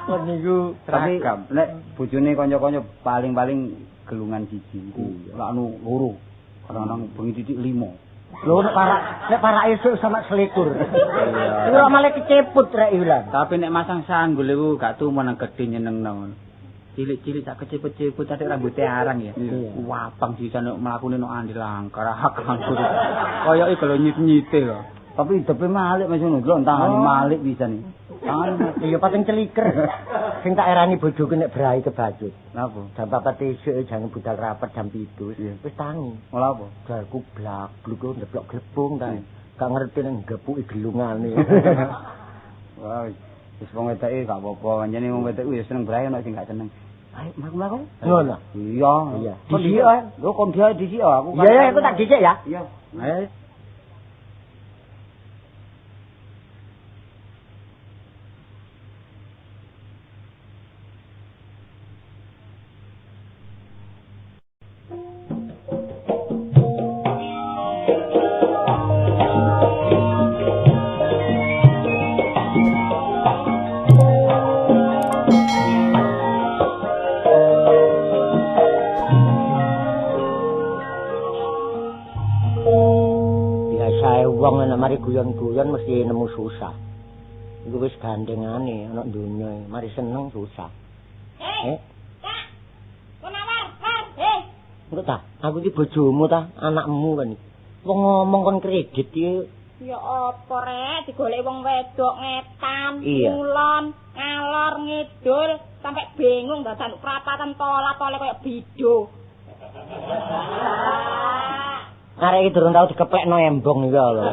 Speaker 2: Kon niku
Speaker 1: tapi nek bojone kanca-kanca paling-paling gelungan siji iku lak anu loro. Kadang-kadang bengi titik 5.
Speaker 2: Lho nek parak esuk sama selikur. Iya. Iku malah keceput rek iku lan.
Speaker 3: Tapi nek masang sanggul iku gak tumen nang gedhe nyenengno ngono. Cilik-cilik sak keceput-ceput atik rambute arang ya. Wapang sisan nek mlakune nok andil langkar akang. Koyoke gelo nyit-nyite lho.
Speaker 1: Tapi hidupe malik Mas ngono lho, tangane malik pisan iki.
Speaker 2: Tangane ya pating celiker. Sing tak erani bojoku nek brai kebacut.
Speaker 1: Napa?
Speaker 2: Jam 4 esuk jangan budal rapat jam 7. Wis tangi.
Speaker 1: Ora apa?
Speaker 2: Jarku blak-bluk ndeblok glepung ta. Gak ngerti nek nggepuki gelungane.
Speaker 1: Wah, wis wong wedake gak apa-apa. Pancene wong wedok ya seneng brai ana sing gak seneng. Ayo mlaku-mlaku.
Speaker 2: Ngono.
Speaker 1: Iya.
Speaker 2: Iya.
Speaker 1: Dhisik ae. Lho kon dia dhisik aku.
Speaker 2: Iya, iya, aku tak dhisik ya.
Speaker 1: Iya. Ayo.
Speaker 2: Mari guyon-guyon mesti nemu susah. Iku wis gandengane ana donya, mari seneng susah.
Speaker 4: Hei. Kak. Munawar, war, hei.
Speaker 2: Engko ta, aku iki bojomu ta, anakmu kan. Wong ngomong kon kredit iki.
Speaker 4: Ya apa rek, digoleki wong wedok ngetan, ngulon, ngalor ngidul, sampai bingung dadan prapatan tola-tole koyo bido.
Speaker 2: Arek iki durung tau dikeplekno embong iki lho.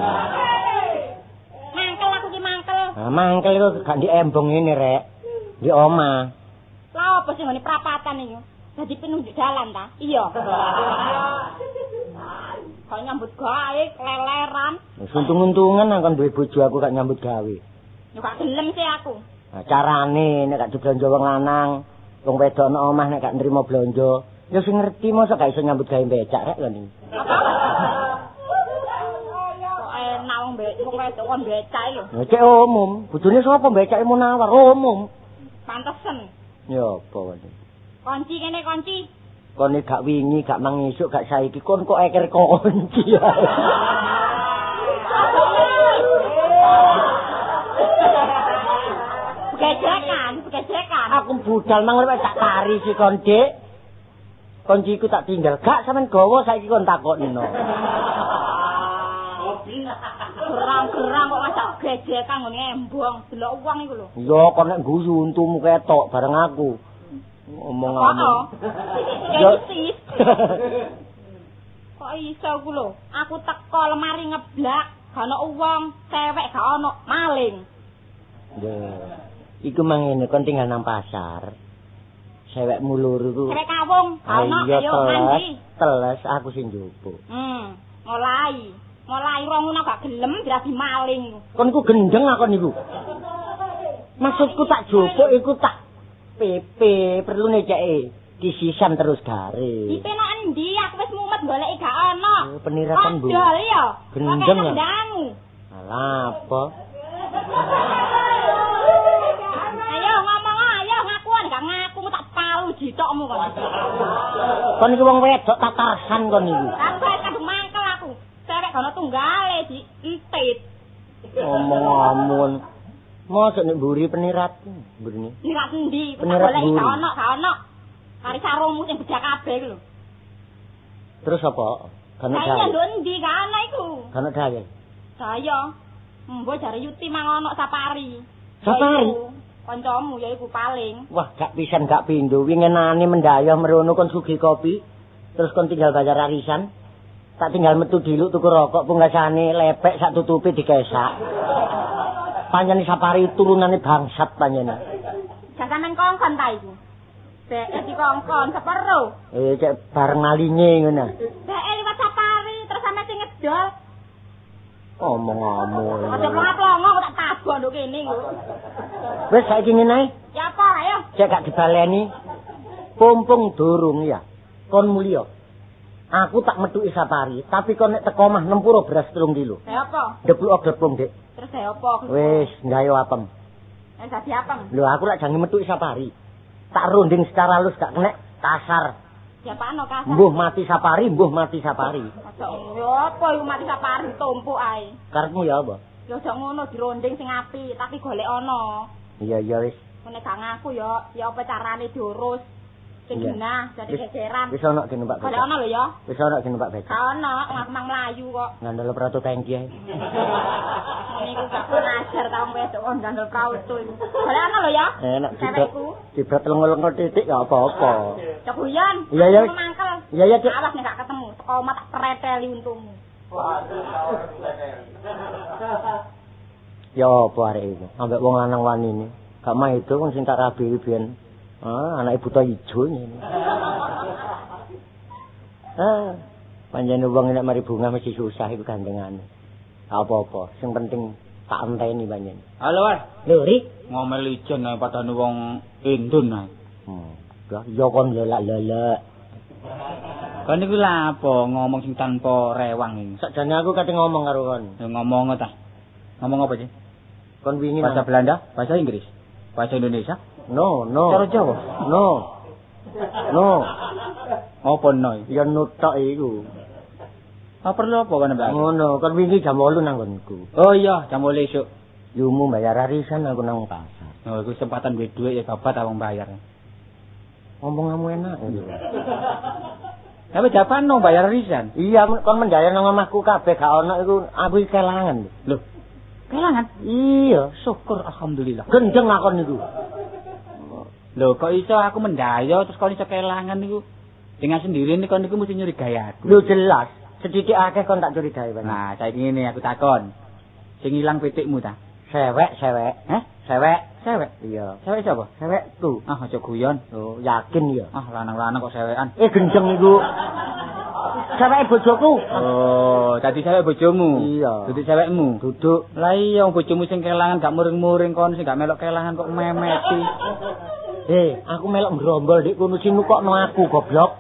Speaker 4: Mangkel aku ki mangkel.
Speaker 2: Ha mangkel iku gak ndek embong ngene rek. Ndek omah.
Speaker 4: Lah apa sing ngene prapatan iki? Dadi penunjuk dalan ta? Iya. Kok nyambut gawe keleleran.
Speaker 2: Untung-untungan nang kon duwe bojo aku gak nyambut gawe.
Speaker 4: Yo gak gelem sih aku.
Speaker 2: Nah, carane nek gak diblonjo wong lanang, wong wedok nang omah nek gak nrimo blonjo, ya sing ngerti mosok gak iso nyambut gawe becak rek lho niki.
Speaker 4: Kok enak wong wedok kon becak lho.
Speaker 2: Ya cek umum, bojone sapa becake Munawar umum.
Speaker 4: Pantesen.
Speaker 2: Ya apa wae.
Speaker 4: Kunci kene kunci.
Speaker 2: Kon gak wingi, gak mang esuk, gak saiki kon kok eker kunci.
Speaker 4: Begejekan, begejekan.
Speaker 2: Aku budal mang wis tak tari si kon, Dik. Kunciku tak tinggal. Gak sampean gawa saiki kon takokno.
Speaker 4: Gerang-gerang kok ngajak gejekan ngene embong, delok wong iku lho.
Speaker 2: Iya, kon nek guyu untumu ketok bareng aku. Omong-omong.
Speaker 4: Ya isis. Kok iso ku lho? Aku teko lemari ngeblak, gak ono wong, cewek gak ono, maling.
Speaker 2: Lho, iku mangene kon tinggal nang pasar. Cewekmu loro ku.
Speaker 4: Cewek kawung, gak ono, ayo mandi.
Speaker 2: Teles aku sing njupuk.
Speaker 4: Mulai. Mulai rong ngono gak gelem dirabi maling.
Speaker 2: Kon iku gendeng akon iku. Maksudku tak jupuk iku tak PP perlune ceke disisan terus gare.
Speaker 4: Dipe nok endi? Aku wis mumet goleki gak ono.
Speaker 2: Peniratan Bu.
Speaker 4: Kodol ya.
Speaker 2: Gendeng. Alah apa?
Speaker 4: Ayo ngomong ayo ngakuan gak ngaku tak palu jitokmu kon.
Speaker 2: Kon iki wong wedok tatarsan kon iku.
Speaker 4: Aku kadung mangkel aku. Cewek gak ono tunggale di entit.
Speaker 2: Omong-omong. Mosok nek mburi penirat mburine.
Speaker 4: Penirat endi? Tak goleki gak ono, gak ono. Kari sarungmu sing bejak kabeh iku lho.
Speaker 2: Terus apa? Gak ono daya.
Speaker 4: Lho endi gak ono iku?
Speaker 2: Gak ono daya.
Speaker 4: Daya. Mbok jare Yuti mang ono Sapari.
Speaker 2: Sapari?
Speaker 4: Kancamu ya iku paling.
Speaker 2: Wah, gak pisan gak pindho. Wingenane mendayah merono kon sugih kopi, terus kon tinggal bayar arisan. Tak tinggal metu diluk tuku rokok pungkasane lepek sak tutupi dikesak. Panjane Sapari turunane bangsat panjane.
Speaker 4: Sampeyan kongkon ta iku? Beke dikongkon sepero.
Speaker 2: Cek bareng malinge ngono.
Speaker 4: Beke liwat Sapari terus sampe sing ngedol.
Speaker 2: Omong-omong.
Speaker 4: Aja plongo-plongo kok tak tabok nduk kene kok.
Speaker 2: Wis saiki ngene ae.
Speaker 4: Ya apa ayo.
Speaker 2: Cek gak dibaleni. Pumpung durung ya. Kon mulya. Aku tak metuki Sapari, tapi kon nek teko omah nempuro beras 3 kilo.
Speaker 4: Ya apa?
Speaker 2: Ndepluk glepung, Dik.
Speaker 4: Terus ya apa?
Speaker 2: Wis, gawe apem.
Speaker 4: Wis dadi apem.
Speaker 2: Lho, aku lak jange metuki Sapari. Tak runding secara halus gak kenek kasar.
Speaker 4: Diapakno kasar?
Speaker 2: Mbuh mati sapari, mbuh mati sapari.
Speaker 4: Aja apa iku mati sapari tumpuk ae.
Speaker 2: Karepmu ya apa?
Speaker 4: Ya aja ngono dironding sing apik, tapi golek ana.
Speaker 2: Iya iya wis.
Speaker 4: Nek gak ngaku ya, ya apa carane diurus? Sing genah, dadi gegeran.
Speaker 2: Wis ana ki numpak becak.
Speaker 4: Golek ana lho ya.
Speaker 2: Wis ana ki numpak becak.
Speaker 4: Gak ana, aku mang mlayu kok.
Speaker 2: Ngandel pratu tangki ae.
Speaker 4: Niku gak ngajar ta wong wedok kok ngandel prauto iku. Golek ana lho ya.
Speaker 2: Enak dibrat lengo-lengo titik ya apa-apa.
Speaker 4: Cok guyon.
Speaker 2: Iya iya.
Speaker 4: Mangkel.
Speaker 2: Iya iya.
Speaker 4: Awas nek gak ketemu, teko omah tak preteli untumu.
Speaker 2: Ya apa arek iku? Ambek wong lanang wanine. Gak maido wong sing tak rabi biyen. Ah, anake buta ijo ngene. Ah, pancen wong nek mari bunga mesti susah iku gandengane. Gak apa-apa, sing penting tak enteni pancen.
Speaker 3: Halo, War.
Speaker 2: Lho, Ri,
Speaker 3: ngomel ijen ae padane wong Indon ae.
Speaker 2: Ya ya kon lelak-lelek.
Speaker 3: Kon niku lha apa ngomong sing tanpa rewang iki?
Speaker 2: Sakjane aku kate ngomong karo kon.
Speaker 3: Ya ngomong ta. Ngomong apa sih?
Speaker 2: Kon wingi
Speaker 3: bahasa Belanda, bahasa Inggris, bahasa Indonesia?
Speaker 2: No, no.
Speaker 3: Cara Jawa?
Speaker 2: No. No.
Speaker 3: Apa no?
Speaker 2: Ya nutok iku.
Speaker 3: Apa perlu apa kon mbak?
Speaker 2: Ngono, kon wingi jam 8 nang nggonku.
Speaker 3: Oh iya, jam 8 esuk.
Speaker 2: Yumu bayar arisan aku nang pasar.
Speaker 3: Oh, iku kesempatan duwe dhuwit ya babat wong bayar.
Speaker 2: Ngomong-ngomong enak.
Speaker 3: Tapi japan no bayar arisan.
Speaker 2: Iya, kon mendayar nang omahku kabeh gak ono iku aku iki kelangan.
Speaker 3: Lho, kelangan?
Speaker 2: Iya,
Speaker 3: syukur alhamdulillah.
Speaker 2: Gendeng akon niku.
Speaker 3: Lho, kok iso aku mendayo terus kon iso kelangan niku? Dengan sendiri kon niku mesti nyurigai aku.
Speaker 2: Lho jelas, sedikit akeh kon tak curigai, Pak.
Speaker 3: Nah, saiki ngene aku takon. Sing ilang pitikmu ta?
Speaker 2: Sewek, sewek.
Speaker 3: Heh?
Speaker 2: Sewek,
Speaker 3: sewek.
Speaker 2: Iya.
Speaker 3: Sewek sapa?
Speaker 2: Sewekku.
Speaker 3: Ah, aja guyon.
Speaker 2: Oh, yakin ya.
Speaker 3: Ah, lanang-lanang kok sewekan.
Speaker 2: Gendeng iku. Seweke bojoku.
Speaker 3: Oh, dadi sewek bojomu.
Speaker 2: Iya.
Speaker 3: Duduk sewekmu.
Speaker 2: Duduk.
Speaker 3: Lah iya wong bojomu sing kelangan gak muring-muring kon sing gak melok kelangan kok memeti.
Speaker 2: Aku melok ngrombol dik kono sing nukokno aku goblok.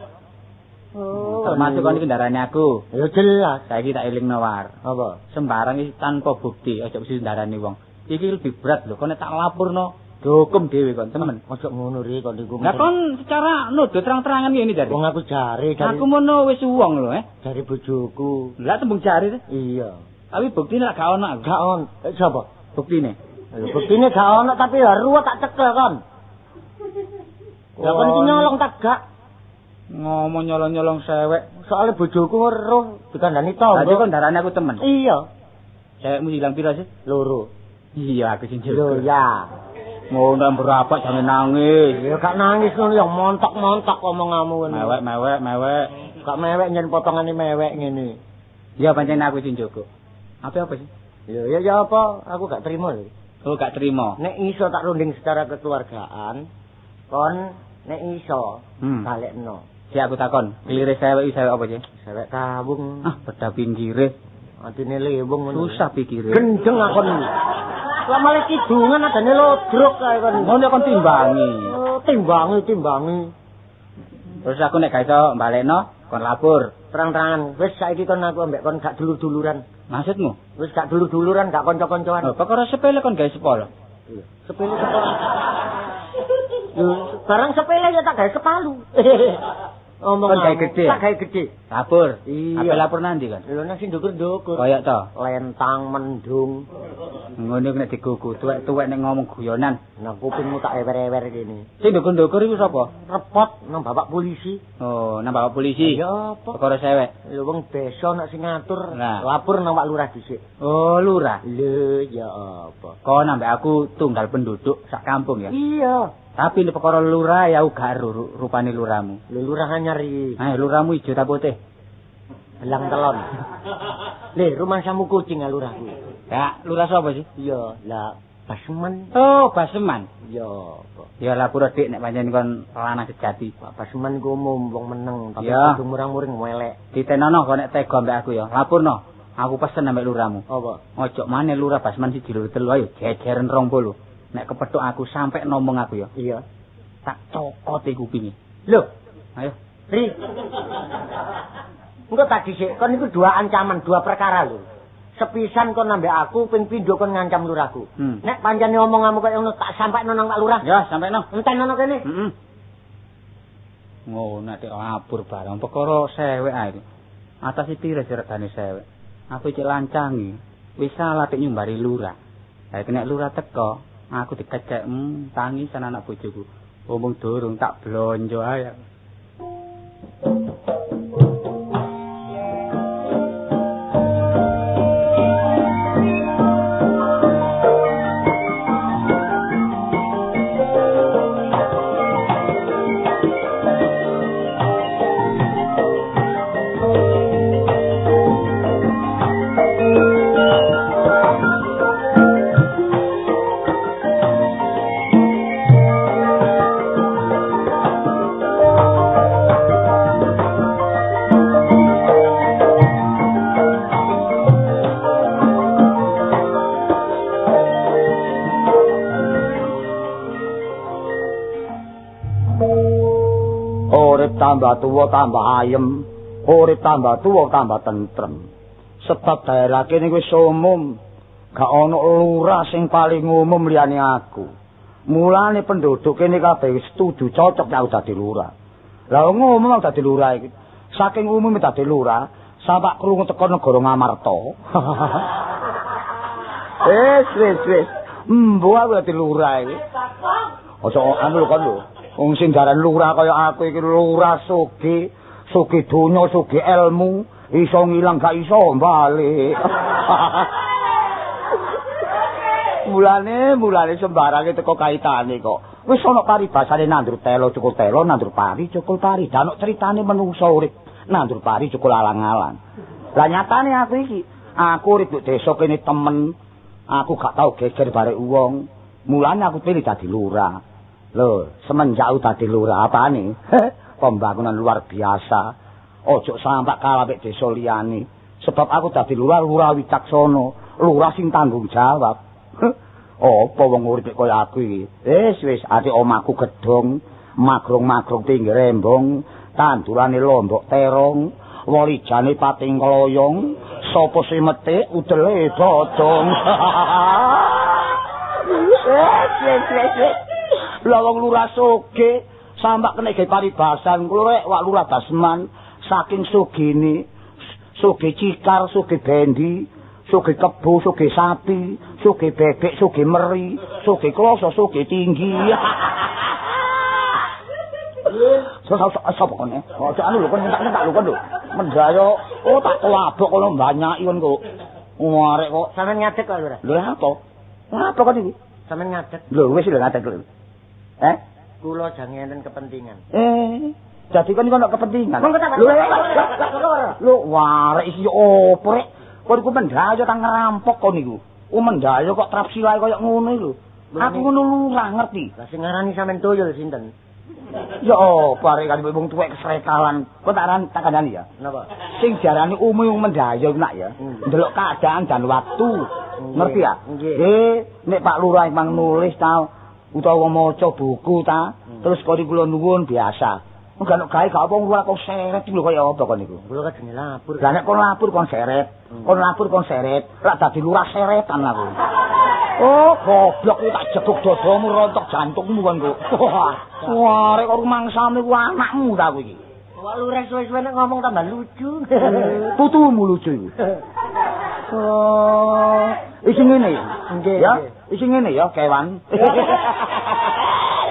Speaker 3: Oh, termasuk kon iki ndarani aku.
Speaker 2: Ya jelas.
Speaker 3: Saiki tak elingno War.
Speaker 2: Apa?
Speaker 3: Sembarang iki tanpa bukti, aja mesti ndarani wong. Iki lebih berat lho, kon nek tak lapurno dihukum dhewe kon, temen.
Speaker 2: Ojo ngono ri kon niku.
Speaker 3: Lah kon secara nuduh terang-terangan ngene jare.
Speaker 2: Wong aku jare
Speaker 3: aku mono wis wong lho,
Speaker 2: Jare bojoku.
Speaker 3: Lah tembung jare ta?
Speaker 2: Iya.
Speaker 3: Tapi buktine lak gak ono aku.
Speaker 2: Gak ono. Sapa?
Speaker 3: Buktine.
Speaker 2: Lho buktine gak ono tapi ya ruwet tak cekel kon. Lah kon iki nyolong tak gak?
Speaker 3: Ngomong nyolong-nyolong sewek.
Speaker 2: Soale bojoku weruh dikandani tangga.
Speaker 3: Dadi kon ndarani aku temen.
Speaker 2: Iya.
Speaker 3: Sewekmu ilang pira sih?
Speaker 2: Loro.
Speaker 3: Iya aku sing
Speaker 2: Lho ya.
Speaker 3: Ngono berapa jangan nangis.
Speaker 2: Ya gak nangis ngono ya montok-montok omonganmu ngono.
Speaker 3: Mewek mewek mewek.
Speaker 2: Gak mewek nyen potongane mewek ngene.
Speaker 3: Ya pancen aku sing njogo. Apa sih?
Speaker 2: Ya ya ya apa? Aku gak terima lho.
Speaker 3: Oh gak terima.
Speaker 2: Nek iso tak runding secara kekeluargaan, kon nek iso balekno.
Speaker 3: Si aku takon, klire sewek iki sewek apa sih?
Speaker 2: Sewek kawung.
Speaker 3: Ah, beda pinggire.
Speaker 2: Atine lewung ngono.
Speaker 3: Susah pikire.
Speaker 2: Gendeng akon iki. Lah malah kidungan adane lodrok kae kon.
Speaker 3: Ngono kon timbangi.
Speaker 2: Oh, timbangi.
Speaker 3: Terus aku nek gak iso balekno, kon lapor.
Speaker 2: Terang-terangan. Wis saiki kon aku ambek kon gak dulur-duluran.
Speaker 3: Maksudmu?
Speaker 2: Wis gak dulur-duluran, gak kanca-kancoan.
Speaker 3: Lho, perkara sepele kon gawe sepolo.
Speaker 2: Iya. Sepele sepolo. Lho, barang sepele ya tak gawe sepalu. Omong
Speaker 3: kon gawe gede.
Speaker 2: Tak gawe gede.
Speaker 3: Lapor.
Speaker 2: Iya.
Speaker 3: Ape lapor nanti kan?
Speaker 2: Lho nang sing ndukur-ndukur.
Speaker 3: Kayak to.
Speaker 2: Lentang mendung.
Speaker 3: Ngono nek digugu tuwek-tuwek nek ngomong guyonan.
Speaker 2: Nang kupingmu tak ewer-ewer kene.
Speaker 3: Sing ndukur-ndukur iku sapa?
Speaker 2: Repot nang bapak polisi.
Speaker 3: Oh, nang bapak polisi.
Speaker 2: Ya apa?
Speaker 3: Perkara sewek.
Speaker 2: Lho wong desa nek sing ngatur,
Speaker 3: Nah.
Speaker 2: lapor nang Pak Lurah dhisik.
Speaker 3: Oh, lurah.
Speaker 2: Lho ya apa?
Speaker 3: Kon ambek aku tunggal penduduk sak kampung ya.
Speaker 2: Iya.
Speaker 3: Tapi nek perkara lurah ya aku gak rupane lurahmu.
Speaker 2: Lho lurah anyar iki.
Speaker 3: Eh, lurahmu ijo ta putih?
Speaker 2: Belang telon. Lho, rumah samu kucing ah lurahku.
Speaker 3: Ya, lurah sapa sih?
Speaker 2: Iya, lah Basman.
Speaker 3: Oh, Basman.
Speaker 2: Ya apa?
Speaker 3: Ya lapor Dik nek pancen kon lanang sejati.
Speaker 2: Pak Basman ku umum wong meneng tapi
Speaker 3: Ya.
Speaker 2: kudu murang-muring welek.
Speaker 3: Ditenono kok nek tega ambek aku ya. Lapurno. Aku pesen ambek lurahmu.
Speaker 2: Apa?
Speaker 3: Ojo maneh lurah Basman siji loro telu ayo jejeren 20. Nek kepethuk aku sampe ngomong aku ya.
Speaker 2: Iya.
Speaker 3: Tak cokote kupinge.
Speaker 2: Lho,
Speaker 3: Ayo.
Speaker 2: Ri. Engko tak dhisik, kon iku dua ancaman, dua perkara lho. Sepisan kon ambek aku, ping pindho kon ngancam lurahku. Nek pancene omonganmu kaya ngono tak sampekno nang Pak Lurah.
Speaker 3: Ya, sampekno.
Speaker 2: Entenono kene.
Speaker 3: Heeh. Ngono nek lapur barang perkara sewek ae. Atase pira sih regane sewek? Aku cek lancangi. Wis salah tek nyumbari lurah. Lah nek lurah teko, aku dikecek tangisan anak bojoku. Omong durung tak blonjo ae.
Speaker 1: Tambah tuwa tambah ayem, urip tambah tuwa tambah tentrem. Sebab daerah kene wis umum, gak ana lurah sing paling umum liyane aku. Mulane penduduk kene kabeh wis setuju cocok nek aku dadi lurah. Lah ngomong aku dadi lurah iki. Saking umume dadi lurah, sampak krungu teko negara Ngamarta. Wis wis wis. Mbo aku dadi lurah iki. Aja anu lho kon lho. Wong sing daran lurah kaya aku iki lurah sugih, sugih donya, sugih ilmu, iso ngilang gak iso balik. Mulane sembarange teko kaitane kok. Wis ana paribasane nandur telo cukul telo, nandur pari cukul pari. Danok critane menungso urip nandur pari cukul alang-alang. Lah nyatane aku iki, aku urip nduk desa kene temen, aku gak tau geger barek wong. Mulane aku pilih dadi lurah. Lho, semenjak aku dadi lurah apane? Pembangunan luar biasa. Ojo sampak kalah mek desa liyane. Sebab aku dadi lurah, lurah wicaksana, lurah sing tanggung jawab. Apa wong urip kaya aku iki? Wis wis ati omahku gedhong, magrong-magrong pinggir embong, tandurane lombok terong, walijane pating kloyong, sapa sing metik udele dodong. Wis wis wis. Lah wong lurah sugih sampak kena gawe paribasan kula rek wak lurah Basman saking sugine, sugih cikar, sugih bendi, sugih kebo, sugih sapi, sugih bebek, sugih meri, sugih kloso, sugih tinggi. Sapa kon? Aja anu lho kon nyentak-nyentak lho kon lho. Mendaya, oh tak kelabok kono banyaki kon kok. Arek kok
Speaker 2: sampean ngadeg kok lurah.
Speaker 1: Lho apa? Apa kon iki?
Speaker 2: Sampean ngadeg.
Speaker 1: Lho wis lho ngadeg lho. Eh?
Speaker 2: Kula jange enten kepentingan.
Speaker 1: Jadi kon iki ono kepentingan. Lho, warek iki opo rek? Kon iku mendaya tang ngerampok kon iku. Mendaya kok trapsilae kaya ngono iku. Aku ngono lurah ngerti.
Speaker 2: Lah sing ngarani sampean tuyul sinten?
Speaker 1: Ya opo arek kan wong tuwek kesrekalan. Kok tak kandhani ya?
Speaker 2: Napa?
Speaker 1: Sing diarani umum mendaya iku nak ya. Ndelok keadaan dan waktu. Ngerti ya? Nggih. Nek Pak Lurah emang nulis ta utawa maca buku ta, terus kok kula nuwun biasa. Gak ono gawe gak apa lurah kok seret lho kaya apa kon niku.
Speaker 2: Kula kajenge lapur.
Speaker 1: Lah nek kon lapur kon seret, kon lapur kon seret, lak dadi lurah seretan aku. Oh, goblok kuwi tak jeguk dadamu rontok jantungmu kon kok. Wah, rek kok rumangsamu iku anakmu ta kuwi iki.
Speaker 2: Wah, lurah suwe-suwe nek ngomong tambah lucu.
Speaker 1: Putumu lucu iku. Oh, isi ngene ya.
Speaker 2: Nggih.
Speaker 1: Ya, isi ngene ya, kewan.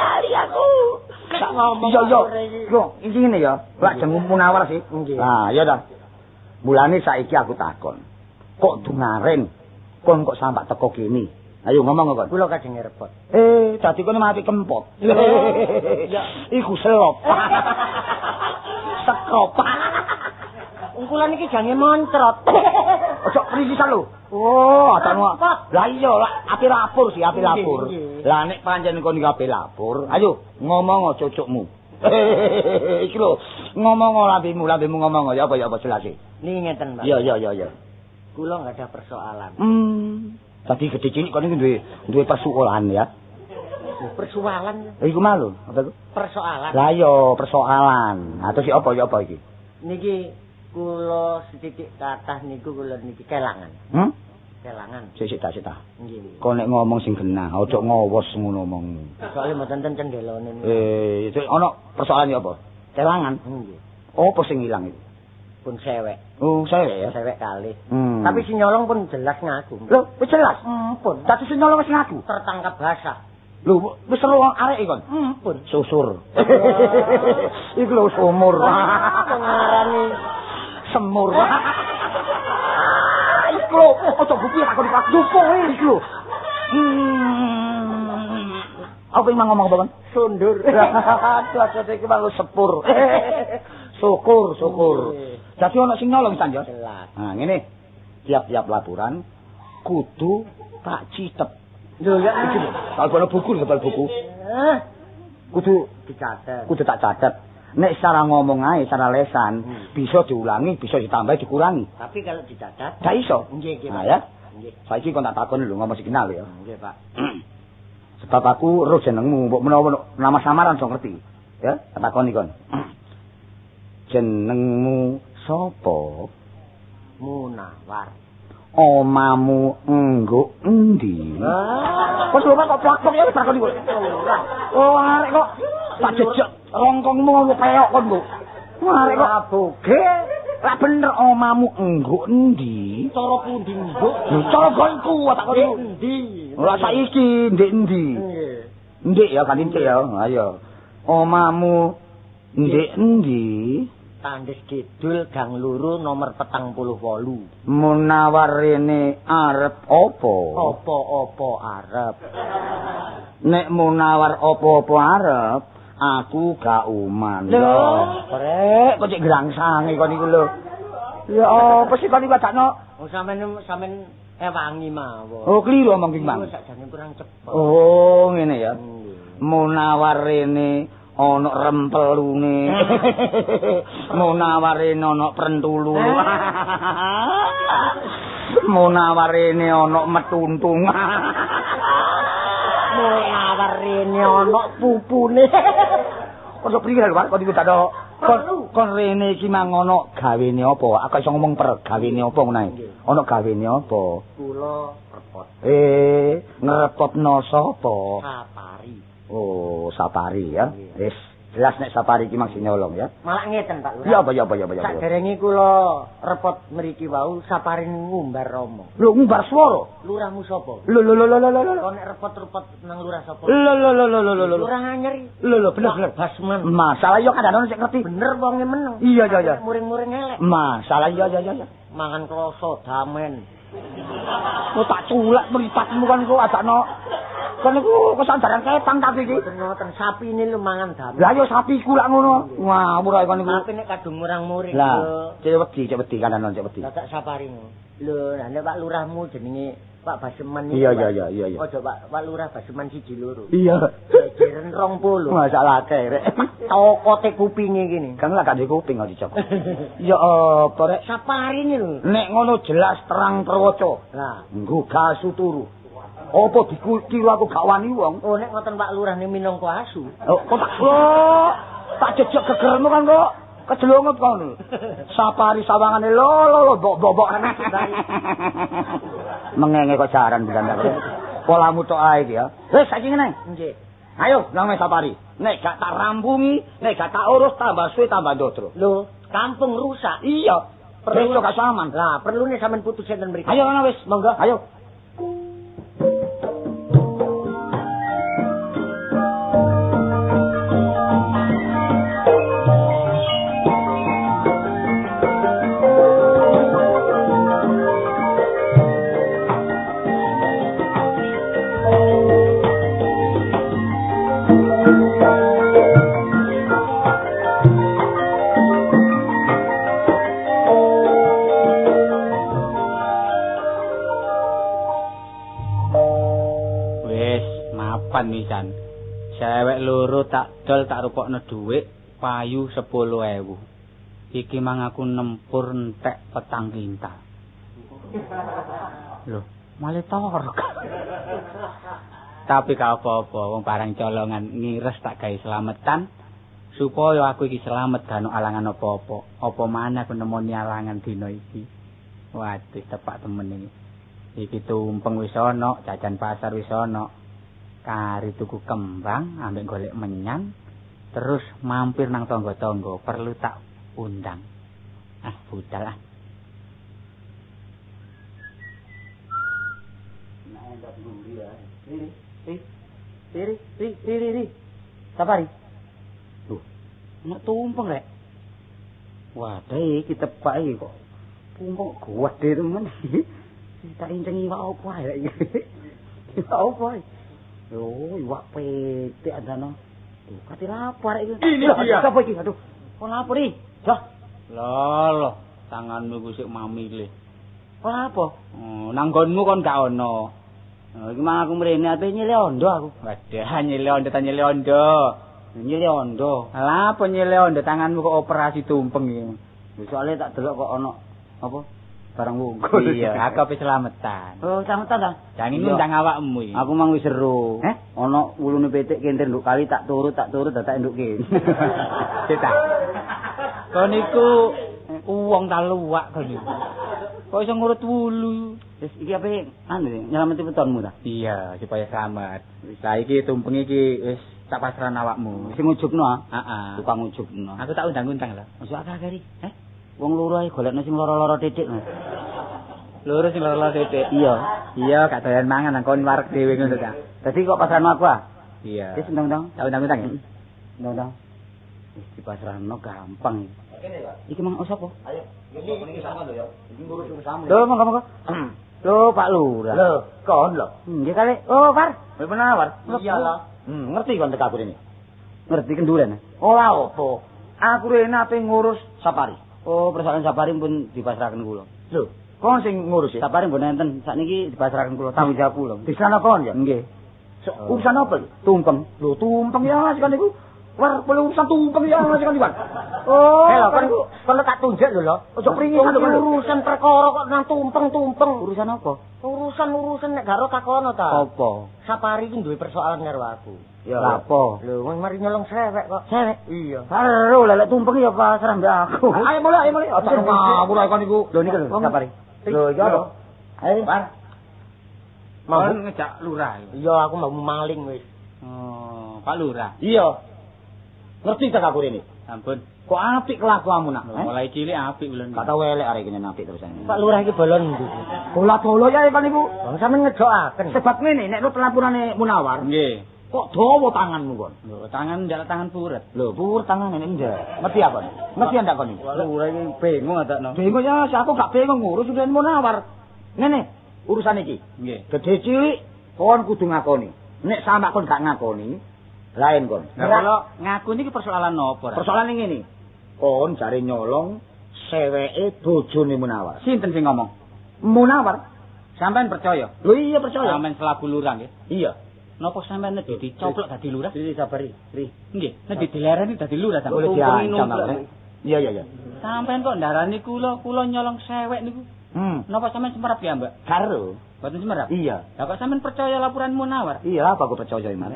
Speaker 1: Lali aku.
Speaker 2: Sak ngomong.
Speaker 1: Iya, iya. Yo, isi ngene ya. Lak jeneng Munawar sih.
Speaker 2: Nggih.
Speaker 1: Nah, ya ta. Mulane saiki aku takon. Kok dungaren kon kok sampak teko kene? Ayo ngomong kon.
Speaker 2: Kula kajenge repot.
Speaker 1: Dadi kon mati kempot. Ya, iku selop. Sekrop.
Speaker 2: Kula niki jange moncrot.
Speaker 1: Ojo krisisan lho. Oh, atanu. Lah iya, lah ape lapor sih, ape lapor. Lah nek pancen kon iki ape lapor, ayo ngomong cocokmu. Iki lho, ngomong lambemu, lambemu ngomong ya apa ya apa jelase.
Speaker 2: Niki ngeten, Pak.
Speaker 1: Iya, iya, iya, iya.
Speaker 2: Kula nggak ada persoalan.
Speaker 1: Tadi gede cilik kon iki duwe persoalan ya.
Speaker 2: Persoalan.
Speaker 1: Iku malu, apa iku?
Speaker 2: Persoalan.
Speaker 1: Lah iya, persoalan. Ha terus apa ya apa iki?
Speaker 2: Niki kula sithik kathah niku kula niki kelangan. Kelangan.
Speaker 1: Sik ta, sik ta.
Speaker 2: Nggih.
Speaker 1: Kon nek ngomong sing genah, aja ngowos ngono omongmu.
Speaker 2: Soale mboten enten cendelone.
Speaker 1: Itu ana persoalan ya apa? Kelangan?
Speaker 2: Nggih.
Speaker 1: Apa sing ilang iku?
Speaker 2: Pun sewek.
Speaker 1: Oh, sewek ya?
Speaker 2: Sewek kalih. Tapi sing nyolong pun jelas ngaku.
Speaker 1: Lho, wis jelas?
Speaker 2: Pun.
Speaker 1: Dadi sing nyolong wis ngaku?
Speaker 2: Tertangkap basah.
Speaker 1: Lho, wis seru arek kon?
Speaker 2: Pun.
Speaker 1: Susur. Iku lho sumur.
Speaker 2: Ngarani
Speaker 1: semur. Iku lho, aja buku aku dipak. Dupo iku lho. Apa yang ngomong apa kan?
Speaker 2: Sundur.
Speaker 1: Aduh, aduh, iki mang sepur. Syukur, syukur. Dadi ana sing nyolong san ya?
Speaker 2: Jelas.
Speaker 1: Nah, ngene. Tiap-tiap laporan kudu tak citep.
Speaker 2: Lho ya
Speaker 1: iki lho. Kalau buku, kebal buku. Kudu
Speaker 2: dicatet.
Speaker 1: Kudu tak catet. Nek secara ngomong ae, secara lesan, bisa diulangi, bisa ditambahi, dikurangi.
Speaker 2: Tapi kalau dicatat
Speaker 1: gak iso.
Speaker 2: Nggih, nggih.
Speaker 1: Nah ya.
Speaker 2: Nggih.
Speaker 1: Saiki kon tak takon lho ngomong sing kenal ya.
Speaker 2: Nggih, Pak.
Speaker 1: Sebab aku roh jenengmu, mbok menawa nama samaran iso ngerti. Ya, tak takoni kon. Jenengmu sapa?
Speaker 2: Munawar.
Speaker 1: Omamu engguk endi? Kok lho kok plak-plak ya takoni kok. Oh, arek kok tak jejek rongkongmu peok kon, Bu. Arek kok
Speaker 2: aboge.
Speaker 1: Lah bener omamu engguk endi?
Speaker 2: Cara pundi engguk?
Speaker 1: Lho cara gonku tak kono.
Speaker 2: Endi?
Speaker 1: Ora saiki ndek endi?
Speaker 2: Nggih.
Speaker 1: Ndek ya kan ndek ya. Ayo. Omamu ndek endi?
Speaker 2: Tandes Kidul Gang Loro nomor 48.
Speaker 1: Munawar rene arep apa?
Speaker 2: Apa-apa arep.
Speaker 1: Nek Munawar apa-apa arep, aku gak uman.
Speaker 2: Lho,
Speaker 1: rek, kok cek grangsange kon iku lho. Ya apa sih kon iku adakno?
Speaker 2: Oh, sampean ewangi mawon.
Speaker 1: Oh, kliru omong ki, Mang.
Speaker 2: Sakjane kurang cepet.
Speaker 1: Oh, ngene ya. Munawar rene ana rempelune. Munawar rene ana prentulu. Munawar rene ana metuntung.
Speaker 2: Munawar rene ana pupune.
Speaker 1: Kok priwe lho, Pak? Kok iku tak kon rene iki mang ana gawene apa? Aku iso ngomong per gawene apa ngono ae. Ana gawene apa?
Speaker 2: Kula repot.
Speaker 1: Ngrepotno sapa?
Speaker 2: Sapari.
Speaker 1: Oh, Sapari ya. Wis, jelas nek Sapari iki mang sing nyolong ya.
Speaker 2: Malah ngeten, Pak Lurah.
Speaker 1: Ya apa ya apa ya apa ya.
Speaker 2: Saderenge kula repot mriki wau Sapari ngumbar romo.
Speaker 1: Lho, ngumbar swara?
Speaker 2: Lurahmu sapa?
Speaker 1: Lho lho lho lho lho.
Speaker 2: Kok nek repot-repot nang lurah sapa?
Speaker 1: Lho lho lho lho lho lho.
Speaker 2: Lurah anyar iki.
Speaker 1: Lho lho bener bener.
Speaker 2: Basman.
Speaker 1: Masalah yo kadang-kadang sik ngerti.
Speaker 2: Bener wonge meneng.
Speaker 1: Iya iya iya.
Speaker 2: Muring-muring elek.
Speaker 1: Masalah iya iya iya.
Speaker 2: Mangan kloso damen.
Speaker 1: Kok tak culek mripatmu kan kok adakno. Kon niku kesandaran ketang tapi iki.
Speaker 2: Mboten ngoten, sapine lho mangan damen.
Speaker 1: Lah yo sapiku lak ngono. Ngawur ae kon niku.
Speaker 2: Sapi nek kadung murang-muring.
Speaker 1: Lah, cek wedi kanan cek wedi.
Speaker 2: Dadak Sapari. Lho, lah nek Pak Lurahmu jenenge Pak Baseman niku.
Speaker 1: Iya iya iya iya iya.
Speaker 2: Aja Pak Lurah Baseman 1 2.
Speaker 1: Iya.
Speaker 2: Jejeren 20.
Speaker 1: Masalah akeh rek.
Speaker 2: Tokote kupinge kene.
Speaker 1: Kan lah gak duwe kuping kok dicokot. Ya apa rek?
Speaker 2: Sapari lho.
Speaker 1: Nek ngono jelas terang perwaca.
Speaker 2: Lah,
Speaker 1: nggo gasu turu. Apa dikutiru aku gak wani wong.
Speaker 2: Oh, nek ngoten Pak Lurah ni minangka asu.
Speaker 1: Oh, kok tak tak jejek gegermu kan kok. Kejelungut kon. Sapari sawangane lho lho lho bok-bok. Mengenge kok jaran bukan ta. Polamu tok ae iki ya. Wis saiki ngene.
Speaker 2: Nggih.
Speaker 1: Ayo nang Sapari. Nek gak tak rampungi, nek gak tak urus tambah suwe tambah ndodro.
Speaker 2: Lho, kampung rusak.
Speaker 1: Iya. Perlu gak aman.
Speaker 2: Lah, perlune sampean putus enten mriki.
Speaker 1: Ayo ngono wis,
Speaker 2: monggo.
Speaker 1: Ayo.
Speaker 3: Pisan. Sewek loro tak dol tak rupokno dhuwit payu 10.000. Iki mang aku nempur entek petang kintal. Lho, malah torok. Tapi gak apa-apa, wong barang colongan ngires tak gawe slametan supaya aku iki slamet gak ono alangan apa-apa. Apa maneh aku nemoni alangan dina iki. Waduh, tepak temen iki. Iki tumpeng wis ana, jajan pasar wis ana. Kari tuku kembang ambek golek menyan, Terus mampir nang tangga-tangga perlu tak undang. Ah, budal ah.
Speaker 1: Nah, ndak nguri ya. Riri, riri, riri, riri, riri. Sapari. Loh, ana tumpeng rek. Wadah iki tepak iki kok. Tumpeng gedhe temen. Tak inceng iwak opo ae rek iki. Iwak opo ae? Yo, iwak pitik andano. Duh, kate lapar iki. Sapa iki? Aduh, kok lapar iki? Dah.
Speaker 3: Lho, tanganmu iku sik mamile.
Speaker 1: Kok apa?
Speaker 3: Oh, nang nggonmu kon gak ono.
Speaker 1: Oh, iki mang aku mrene ape nyile ondo aku.
Speaker 3: Wadah, nyile ondo ta nyile ondo.
Speaker 1: Nyile ondo.
Speaker 3: Lah, apa nyile ondo tanganmu kok operasi tumpeng iki?
Speaker 1: Lho, soalnya tak delok kok ono apa? Barang wungkul.
Speaker 3: Iya, aku ape selametan.
Speaker 1: Oh, selametan ta?
Speaker 3: Jangan ngundang awakmu iki.
Speaker 1: Aku mang wis seru. Ono wulune pitik kentir nduk kali tak turut dadak nduk kene.
Speaker 3: Cita. Kon iku wong ta luwak kon iku. Kok iso ngurut wulu?
Speaker 1: Wis iki ape anu nyelameti wetonmu ta?
Speaker 3: Iya, supaya selamat. Saiki tumpeng iki wis tak pasrahno awakmu.
Speaker 1: Sing ngujubno ah?
Speaker 3: Heeh.
Speaker 1: Tukang ngujubno.
Speaker 3: Aku tak undang-undang lho.
Speaker 1: Ojo akeh-akeh iki. Heh? Wong loro ae golekno sing loro-loro titik.
Speaker 3: Loro sing loro-loro titik.
Speaker 1: Iya.
Speaker 3: Iya, gak doyan mangan nang kon wareg dhewe ngono ta.
Speaker 1: Dadi kok pasrahno aku ah?
Speaker 3: Iya.
Speaker 1: Wis ndang-ndang.
Speaker 3: Tak undang-undang ya.
Speaker 1: Ndang-ndang. Wis dipasrahno gampang iki.
Speaker 5: Kene, Pak.
Speaker 1: Iki mang sapa?
Speaker 5: Ayo, iki sama lho ya. Iki ngurus urusanmu.
Speaker 1: Lho, monggo-monggo. Lho, Pak Lurah.
Speaker 5: Lho, kon lho.
Speaker 1: Nggih kali. Oh, Par.
Speaker 5: Kowe penawar. Iya lho. Ngerti kon teka aku rene.
Speaker 1: Ngerti kenduren.
Speaker 5: Ora apa. Aku rene ape ngurus Sapari.
Speaker 1: Oh, persoalan Sapari pun dipasrahkan kula.
Speaker 5: Lho, kon sing ngurus ya?
Speaker 1: Sapari pun enten, sakniki dipasrahkan kula, tanggung jawab kula.
Speaker 5: Disana kon ya?
Speaker 1: Nggih.
Speaker 5: Urusan apa iki?
Speaker 1: Tumpeng.
Speaker 5: Lho, tumpeng ya kan niku. War urusan tumpeng ya kan niku.
Speaker 1: Oh,
Speaker 2: lho, kon kon tak tunjuk lho lho.
Speaker 5: Ojo pringisan lho
Speaker 2: urusan perkara kok nang tumpeng-tumpeng.
Speaker 1: Urusan apa?
Speaker 2: Urusan-urusan nek gak ro takono ta.
Speaker 1: Apa?
Speaker 2: Sapari iki duwe persoalan karo aku.
Speaker 1: Ya apa?
Speaker 2: Lho, wong mari nyolong sewek kok.
Speaker 1: Sewek?
Speaker 2: Iya.
Speaker 1: Karo lek tumpeng ya pasrah mbek aku.
Speaker 5: Ayo mulai, ayo mulai. Ojo ngawur ae kon niku.
Speaker 1: Lho niku lho, Sapari.
Speaker 2: Lho, iya lho.
Speaker 1: Ayo,
Speaker 3: Par.
Speaker 2: Mau
Speaker 3: ngejak lurah.
Speaker 2: Iya, aku mau maling wis.
Speaker 3: Oh, Pak Lurah.
Speaker 5: Iya. Ngerti tak aku rene?
Speaker 3: Ampun.
Speaker 5: Kok apik kelakuanmu nak?
Speaker 3: Mulai cilik apik bulan.
Speaker 5: Gak tau elek arek iki apik terusan.
Speaker 2: Pak Lurah iki bolon ndi?
Speaker 5: Bola-bola ya kon niku.
Speaker 2: Wong sampean ngejokaken.
Speaker 5: Sebab ngene nek lu pelapurane Munawar.
Speaker 3: Nggih.
Speaker 5: Kok dawa tanganmu kon?
Speaker 3: Lho, tangan ndak tangan puret.
Speaker 5: Lho, puret tangane nek ndak. Ngerti apa? Ngerti ndak kon iki?
Speaker 1: Lurah iki bingung adakno.
Speaker 5: Bingung ya, aku gak bingung ngurus urusan Munawar. Ngene, urusan iki.
Speaker 3: Nggih.
Speaker 5: Gedhe cilik kon kudu ngakoni. Nek sampe kon gak ngakoni, lain kon.
Speaker 3: Lah kalau ngaku niki persoalan apa?
Speaker 5: Persoalan ngene. Kon jare nyolong seweke bojone Munawar.
Speaker 3: Sinten sing ngomong?
Speaker 5: Munawar.
Speaker 3: Sampean percaya?
Speaker 5: Lho iya percaya.
Speaker 3: Sampean selaku lurah nggih?
Speaker 5: Iya.
Speaker 3: Napa sampean nek dicoplok dadi lurah?
Speaker 1: Ri sabari, ri.
Speaker 3: Nggih, nek dilereni dadi lurah sampean.
Speaker 5: Boleh diancam. Iya iya iya.
Speaker 3: Sampean kok ndarani kula, kula nyolong sewek niku. Napa sampean semerap ya, Mbak?
Speaker 5: Karo.
Speaker 3: Mboten semerap?
Speaker 5: Iya.
Speaker 3: Lah kok sampean percaya laporan Munawar?
Speaker 5: Iya, apa aku percaya iman?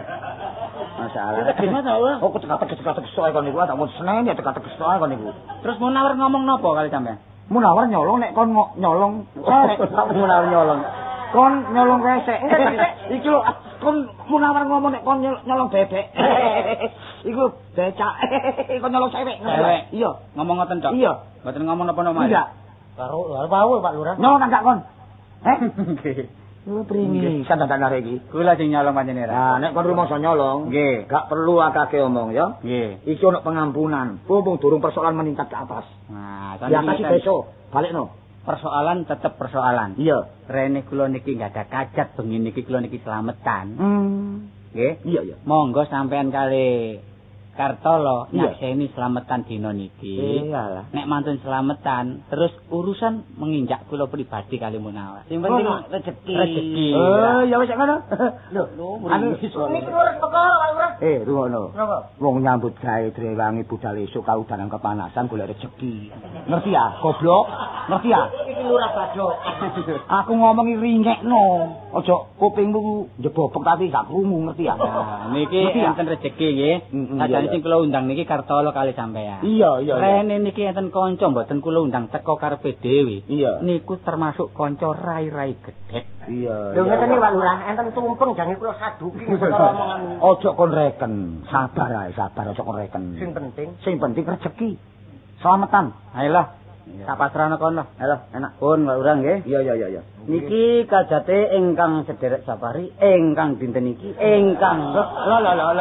Speaker 5: Masalah.
Speaker 3: Gimana ta?
Speaker 5: Oh, teka-teki soe kon niku, tak mau seneni teka-teki soe kon niku.
Speaker 3: Terus Munawar ngomong napa kali sampean?
Speaker 5: Munawar nyolong nek kon nyolong sewek.
Speaker 1: Munawar nyolong.
Speaker 5: Kon nyolong resek. Iki lho, kon Munawar ngomong nek kon nyolong bebek. Iku becak. Kon nyolong sewek.
Speaker 3: Sewek.
Speaker 5: Iya.
Speaker 3: Ngomong ngoten tok.
Speaker 5: Iya.
Speaker 3: Mboten ngomong napa-napa.
Speaker 5: Iya.
Speaker 2: Karo lho Pak Lurah.
Speaker 5: Nyolong gak kon? Heh?
Speaker 3: Nggih.
Speaker 5: Lho pringisan dandan arek iki.
Speaker 3: Kula sing nyolong panjenengan.
Speaker 5: Nah, nek kon rumangsa nyolong,
Speaker 3: nggih,
Speaker 5: gak perlu akeh omong ya.
Speaker 3: Nggih.
Speaker 5: Iki ono pengampunan. Mumpung durung persoalan meningkat ke atas.
Speaker 3: Nah,
Speaker 5: diatasi besok, balikno.
Speaker 3: Persoalan tetep persoalan.
Speaker 5: Iya.
Speaker 3: Rene kula niki nggak ada kajat bengi niki kula niki slametan. Nggih.
Speaker 5: Iya, iya.
Speaker 3: Monggo sampean kali Kartolo nyakseni slametan dina niki.
Speaker 1: Iyalah.
Speaker 3: Nek mantun slametan, terus urusan menginjak kula pribadi kali Munawar.
Speaker 1: Sing penting rezeki.
Speaker 3: Rezeki.
Speaker 5: Oh, ya wis ngono.
Speaker 1: Lho,
Speaker 5: anu
Speaker 2: niki ngurus perkara Pak Lurah.
Speaker 5: Rungono.
Speaker 2: Napa?
Speaker 5: Wong nyambut gawe drewangi budal esuk kaudanan kepanasan golek rezeki. Ngerti ya? Goblok. Ngerti ya?
Speaker 2: Iki lurah badok.
Speaker 5: Aku ngomongi ringekno. Aja kupingmu njebobok tapi gak krungu, ngerti ya?
Speaker 3: Nah, niki enten rejeki nggih. Sajane sing kula undang niki Kartolo kali sampean.
Speaker 5: Iya, iya.
Speaker 3: Rene niki enten kanca mboten kula undang teko karepe dhewe. Niku termasuk kanca rai-rai gedhek.
Speaker 5: Iya.
Speaker 2: Lho ngeten iki Pak Lurah, enten tumpeng jange kula saduki perkara omongan.
Speaker 5: Aja kon reken. Sabar ae, sabar aja kon reken.
Speaker 2: Sing penting
Speaker 5: rejeki. Selamatan.
Speaker 3: Ayolah. Tak pasrahno kono.
Speaker 1: Ayo, enak pun Pak Lurah nggih.
Speaker 5: Iya.
Speaker 1: Niki kajate ingkang sederek safari, ingkang dinten iki, ingkang
Speaker 5: lho.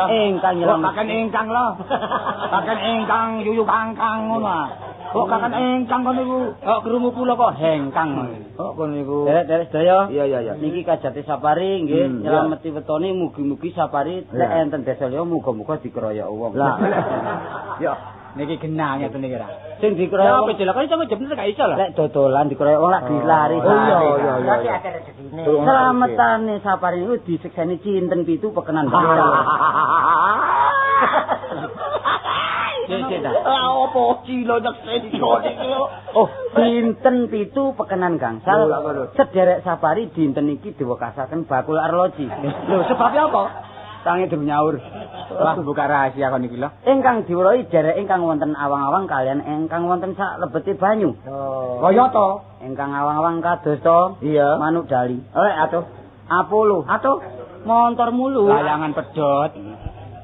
Speaker 1: Ingkang nyelem.
Speaker 5: Kaken ingkang lho. Kaken ingkang yuyu kangkang ngono ah. Kok kaken ingkang kono iku?
Speaker 3: Kok krungu kula kok hengkang.
Speaker 5: Kok kono iku.
Speaker 1: Derek-derek sedaya.
Speaker 5: Iya.
Speaker 1: Niki kajate safari nggih nyelameti wetone mugi-mugi safari nek enten desa liya muga-muga dikeroyok wong.
Speaker 5: Lah.
Speaker 3: Ya. Niki genah ngeten niki ra.
Speaker 1: Sing dikeroyok
Speaker 3: apa jelek iso ngejebne gak iso lho.
Speaker 1: Lek dodolan dikeroyok wong lak dilari.
Speaker 5: Iya.
Speaker 2: Berarti ada rezekine.
Speaker 1: Selametane safari niku disekseni cinten pitu pekenan bangsa.
Speaker 3: Sik ta.
Speaker 5: Lah opo cilo nyekseni kok iki lho.
Speaker 1: Oh, dinten pitu pekenan gangsal. Sederek safari dinten iki diwekasaken bakul arloji.
Speaker 5: Lho sebabnya apa?
Speaker 1: Tangi durung nyaur.
Speaker 3: Wah, buka rahasia kon iki lho.
Speaker 1: Ingkang diweruhi derek ingkang wonten awang-awang kalian ingkang wonten sak lebete banyu.
Speaker 5: Oh. Kaya to?
Speaker 1: Ingkang awang-awang kados to?
Speaker 5: Iya.
Speaker 1: Manuk dali. Oleh atuh. Apollo. Atuh. Montor mulu.
Speaker 3: Layangan pedhot.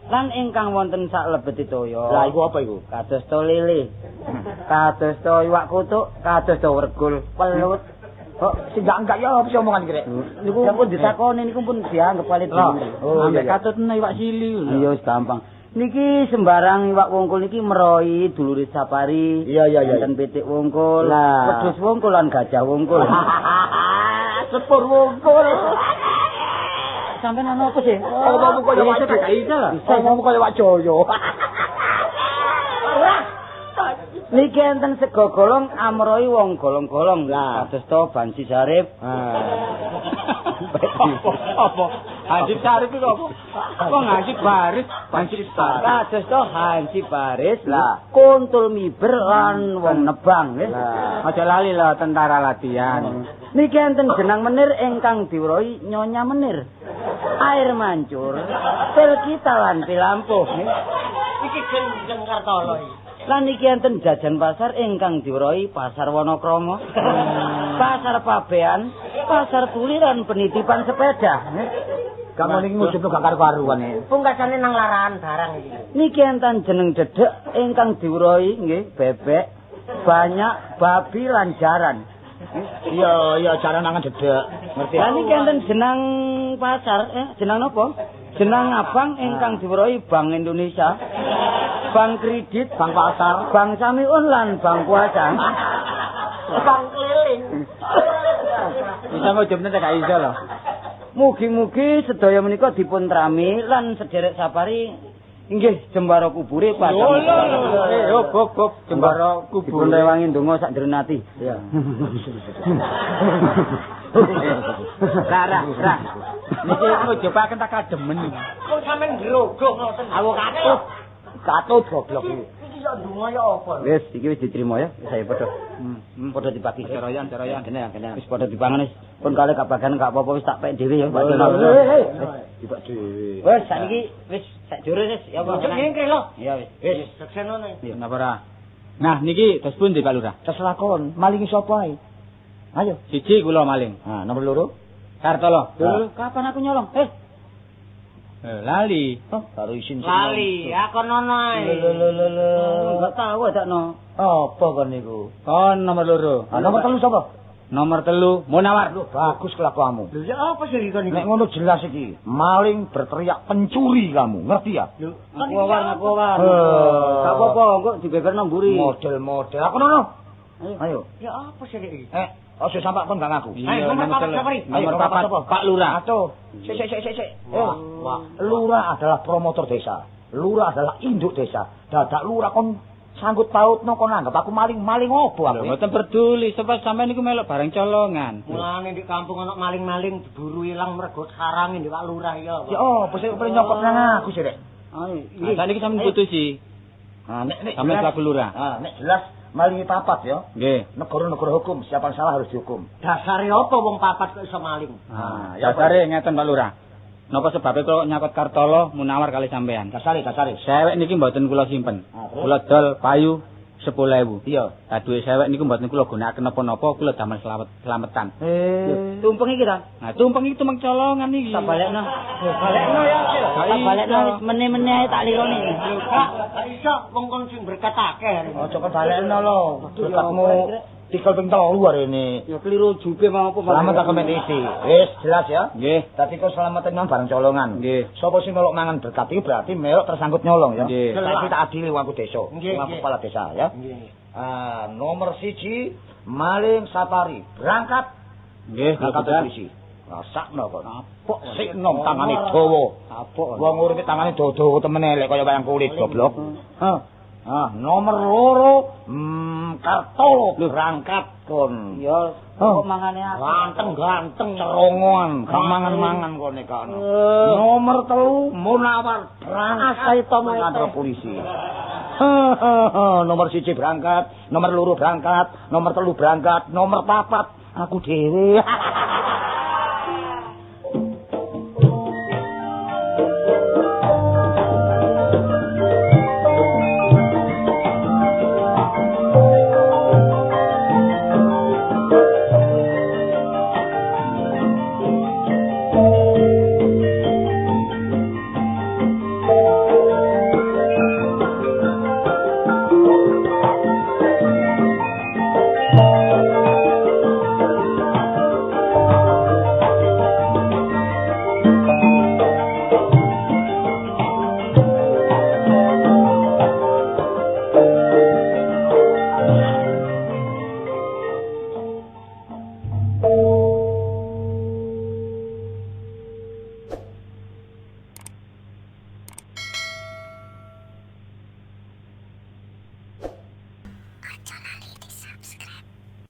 Speaker 1: Lan ingkang wonten sak lebete toya.
Speaker 5: Lah iku apa iku?
Speaker 1: Kados to lele. Kados to iwak kutuk, kados to wergul, pelut.
Speaker 5: Kok sing enggak ya apa sih omongan iki rek?
Speaker 1: Niku pun ditakoni niku pun dianggep kali dhewe.
Speaker 5: Oh,
Speaker 3: ambek katutne iwak sili.
Speaker 1: Iya wis gampang. Niki sembarang iwak wungkul niki meroi dulure safari.
Speaker 5: Iya.
Speaker 1: Enten pitik wungkul, wedhus wungkul lan gajah wungkul.
Speaker 5: Sepur wungkul.
Speaker 1: Sampeyan ana apa sih?
Speaker 5: Omongmu kaya wak
Speaker 3: gak iso lho.
Speaker 5: Omongmu kaya wak Jaya.
Speaker 1: Niki enten sego golong amrohi wong golong-golong.
Speaker 5: Lah.
Speaker 1: Kados to Bansi Sarip.
Speaker 3: Apa? Hansip Sarip iku apa? Kok Hansip Baris, Hansip Sarip.
Speaker 1: Kados to Hansip Baris lah, kuntul miber lan wong nebang nggih.
Speaker 3: Aja lali lho tentara latihan.
Speaker 1: Niki enten jenang menir ingkang diweruhi Nyonya Menir. Air mancur, pil kita lan pil ampuh nggih.
Speaker 2: Iki gendeng Kartolo iki.
Speaker 1: Lan iki enten jajan pasar ingkang diweruhi Pasar Wonokromo, Pasar Pabean, Pasar Tuli lan penitipan sepeda.
Speaker 5: Kamu niki ngujubno gak karu-karuan.
Speaker 2: Pungkasane nang larahan barang iki.
Speaker 1: Niki enten jeneng dedek ingkang diweruhi nggih bebek, banyak babi lan jaran.
Speaker 5: Iya, jaran mangan dedek. Ngerti.
Speaker 1: Lan niki enten jenang pasar, jenang napa? Jenang abang ingkang diweruhi Bank Indonesia. Bank kredit,
Speaker 5: bank pasar,
Speaker 1: bank samiun lan bank kuasa.
Speaker 2: Bank keliling.
Speaker 3: Bisa ngujubne gak iso lho.
Speaker 1: Mugi-mugi sedaya menika dipun trami lan sederek safari inggih jembara kubure padha.
Speaker 3: Lho, hop jembara kubure.
Speaker 1: Dipun rewangi ndonga sak jero ati.
Speaker 5: Iya.
Speaker 3: Ra. Niki ngujubaken tak kademen iki.
Speaker 2: Kok sampean grogoh ngoten hawa katut.
Speaker 5: Katut goblok iki.
Speaker 2: Iki yo ndonga ya apa?
Speaker 1: Wis, iki wis diterima ya. Wis ayo padha. Padha dibagi.
Speaker 3: Ceroyan.
Speaker 1: Kene. Wis padha dipangan wis. Pun kale gak bagian gak apa-apa wis tak pek dhewe ya.
Speaker 5: Dibak dhewe.
Speaker 1: Wis saiki wis sak jure wis ya apa.
Speaker 2: Nyingkir lho.
Speaker 1: Iya wis.
Speaker 2: Wis seksenono.
Speaker 3: Napa ora? Nah niki dos pundi Pak Lurah?
Speaker 5: Terserah kon, malingi sapa ae. Ayo.
Speaker 3: Siji kula maling.
Speaker 5: Nah, nomor loro.
Speaker 3: Kartolo.
Speaker 1: Lho, kapan aku nyolong?
Speaker 3: Lali.
Speaker 5: Oh, baru isin.
Speaker 2: Lali, aku nono ae.
Speaker 1: Lho. Enggak tahu adakno.
Speaker 5: Apa kon niku?
Speaker 3: Kon nomor loro.
Speaker 5: Ah, nomor telu sapa?
Speaker 3: Nomor telu Munawar.
Speaker 5: Lho, bagus kelakuanmu.
Speaker 2: Lho, ya apa sih kon niku?
Speaker 5: Nek ngono jelas iki, maling berteriak pencuri kamu, ngerti ya?
Speaker 2: Lho,
Speaker 1: aku war. Gak apa-apa, engko dibeberno mburi.
Speaker 5: Model-model. Aku nono. Ayo.
Speaker 2: Ya apa sih iki?
Speaker 5: Aja sampak kon gak ngaku.
Speaker 3: Ayo nomor 4. Nomor 4 Pak Lurah.
Speaker 5: Atuh. Sik. Wah. Lurah adalah promotor desa. Lurah adalah induk desa. Dadak lurah kon sangkut pautno kon anggap aku maling-maling opo aku.
Speaker 3: Mboten peduli sebab sampean niku melok bareng colongan.
Speaker 2: Mulane di kampung ana maling-maling diburu ilang mergo sarange ndek Pak Lurah ya.
Speaker 5: Ya opo sik pengen nyokot nang aku sih rek.
Speaker 1: Ayo.
Speaker 3: Lah niki sampean putusi.
Speaker 5: Nah, nek
Speaker 3: sampean selaku lurah.
Speaker 5: Ah, nek jelas Malingi papat ya.
Speaker 3: Nggih.
Speaker 5: Negara-negara hukum, siapa yang salah harus dihukum.
Speaker 2: Dasare apa wong papat kok iso maling?
Speaker 3: Ah, dasare ngeten Pak Lurah. Napa sebabe kula nyakot Kartolo Munawar kali sampean?
Speaker 5: Dasare.
Speaker 3: Sewek niki mboten kula simpen.
Speaker 5: Ah, terus?
Speaker 3: Kula dol payu 10.000.
Speaker 5: Iya.
Speaker 3: Lah duwe sewek niku mboten kula gunakaken napa-napa, kula damel slametan.
Speaker 1: Tumpeng iki ta?
Speaker 3: Nah, tumpeng iki tumpeng colongan iki.
Speaker 1: Tak balekno.
Speaker 2: Balekno ya.
Speaker 1: Tak balekno wis mene-mene ae tak lirone.
Speaker 2: Kak, gak iso wong kon sing berkat akeh.
Speaker 5: Aja kok balekno lho. Berkatmu tikel ping 3 hari ini.
Speaker 1: Ya keliru jupe mau apa.
Speaker 5: Selamat tak kompetisi. Wis jelas ya.
Speaker 3: Nggih.
Speaker 5: Dadi kok selametan nang barang colongan.
Speaker 3: Nggih.
Speaker 5: Sapa sing melok mangan berkat iki berarti melok tersangkut nyolong ya.
Speaker 3: Nggih.
Speaker 5: Saiki tak adili wong aku desa,
Speaker 2: Nggih,
Speaker 5: wong aku
Speaker 2: nggih.
Speaker 5: kepala desa ya.
Speaker 2: Nggih.
Speaker 5: Ah, nomor 1 maling safari berangkat
Speaker 3: Nggih,
Speaker 5: berangkat
Speaker 3: budal.
Speaker 5: polisi. Rasakno kok.
Speaker 3: Kapok.
Speaker 5: Sik nom tangane dawa.
Speaker 3: Kapok.
Speaker 5: Wong uripe tangane dawa-dawa temen elek kaya wayang kulit goblok. Hah. Ah, nomor 2 Kartolo berangkat kon.
Speaker 1: Ya,
Speaker 5: Oh.
Speaker 1: kok mangane aku.
Speaker 2: Ganteng-ganteng
Speaker 5: Cerongoan, gak mangan-mangan kone kan. Nomor 3 Munawar berangkat
Speaker 2: Asai to
Speaker 5: nang kantor polisi. Nomor 1 berangkat, nomor 2 berangkat, nomor 3 berangkat, nomor 4 aku dhewe.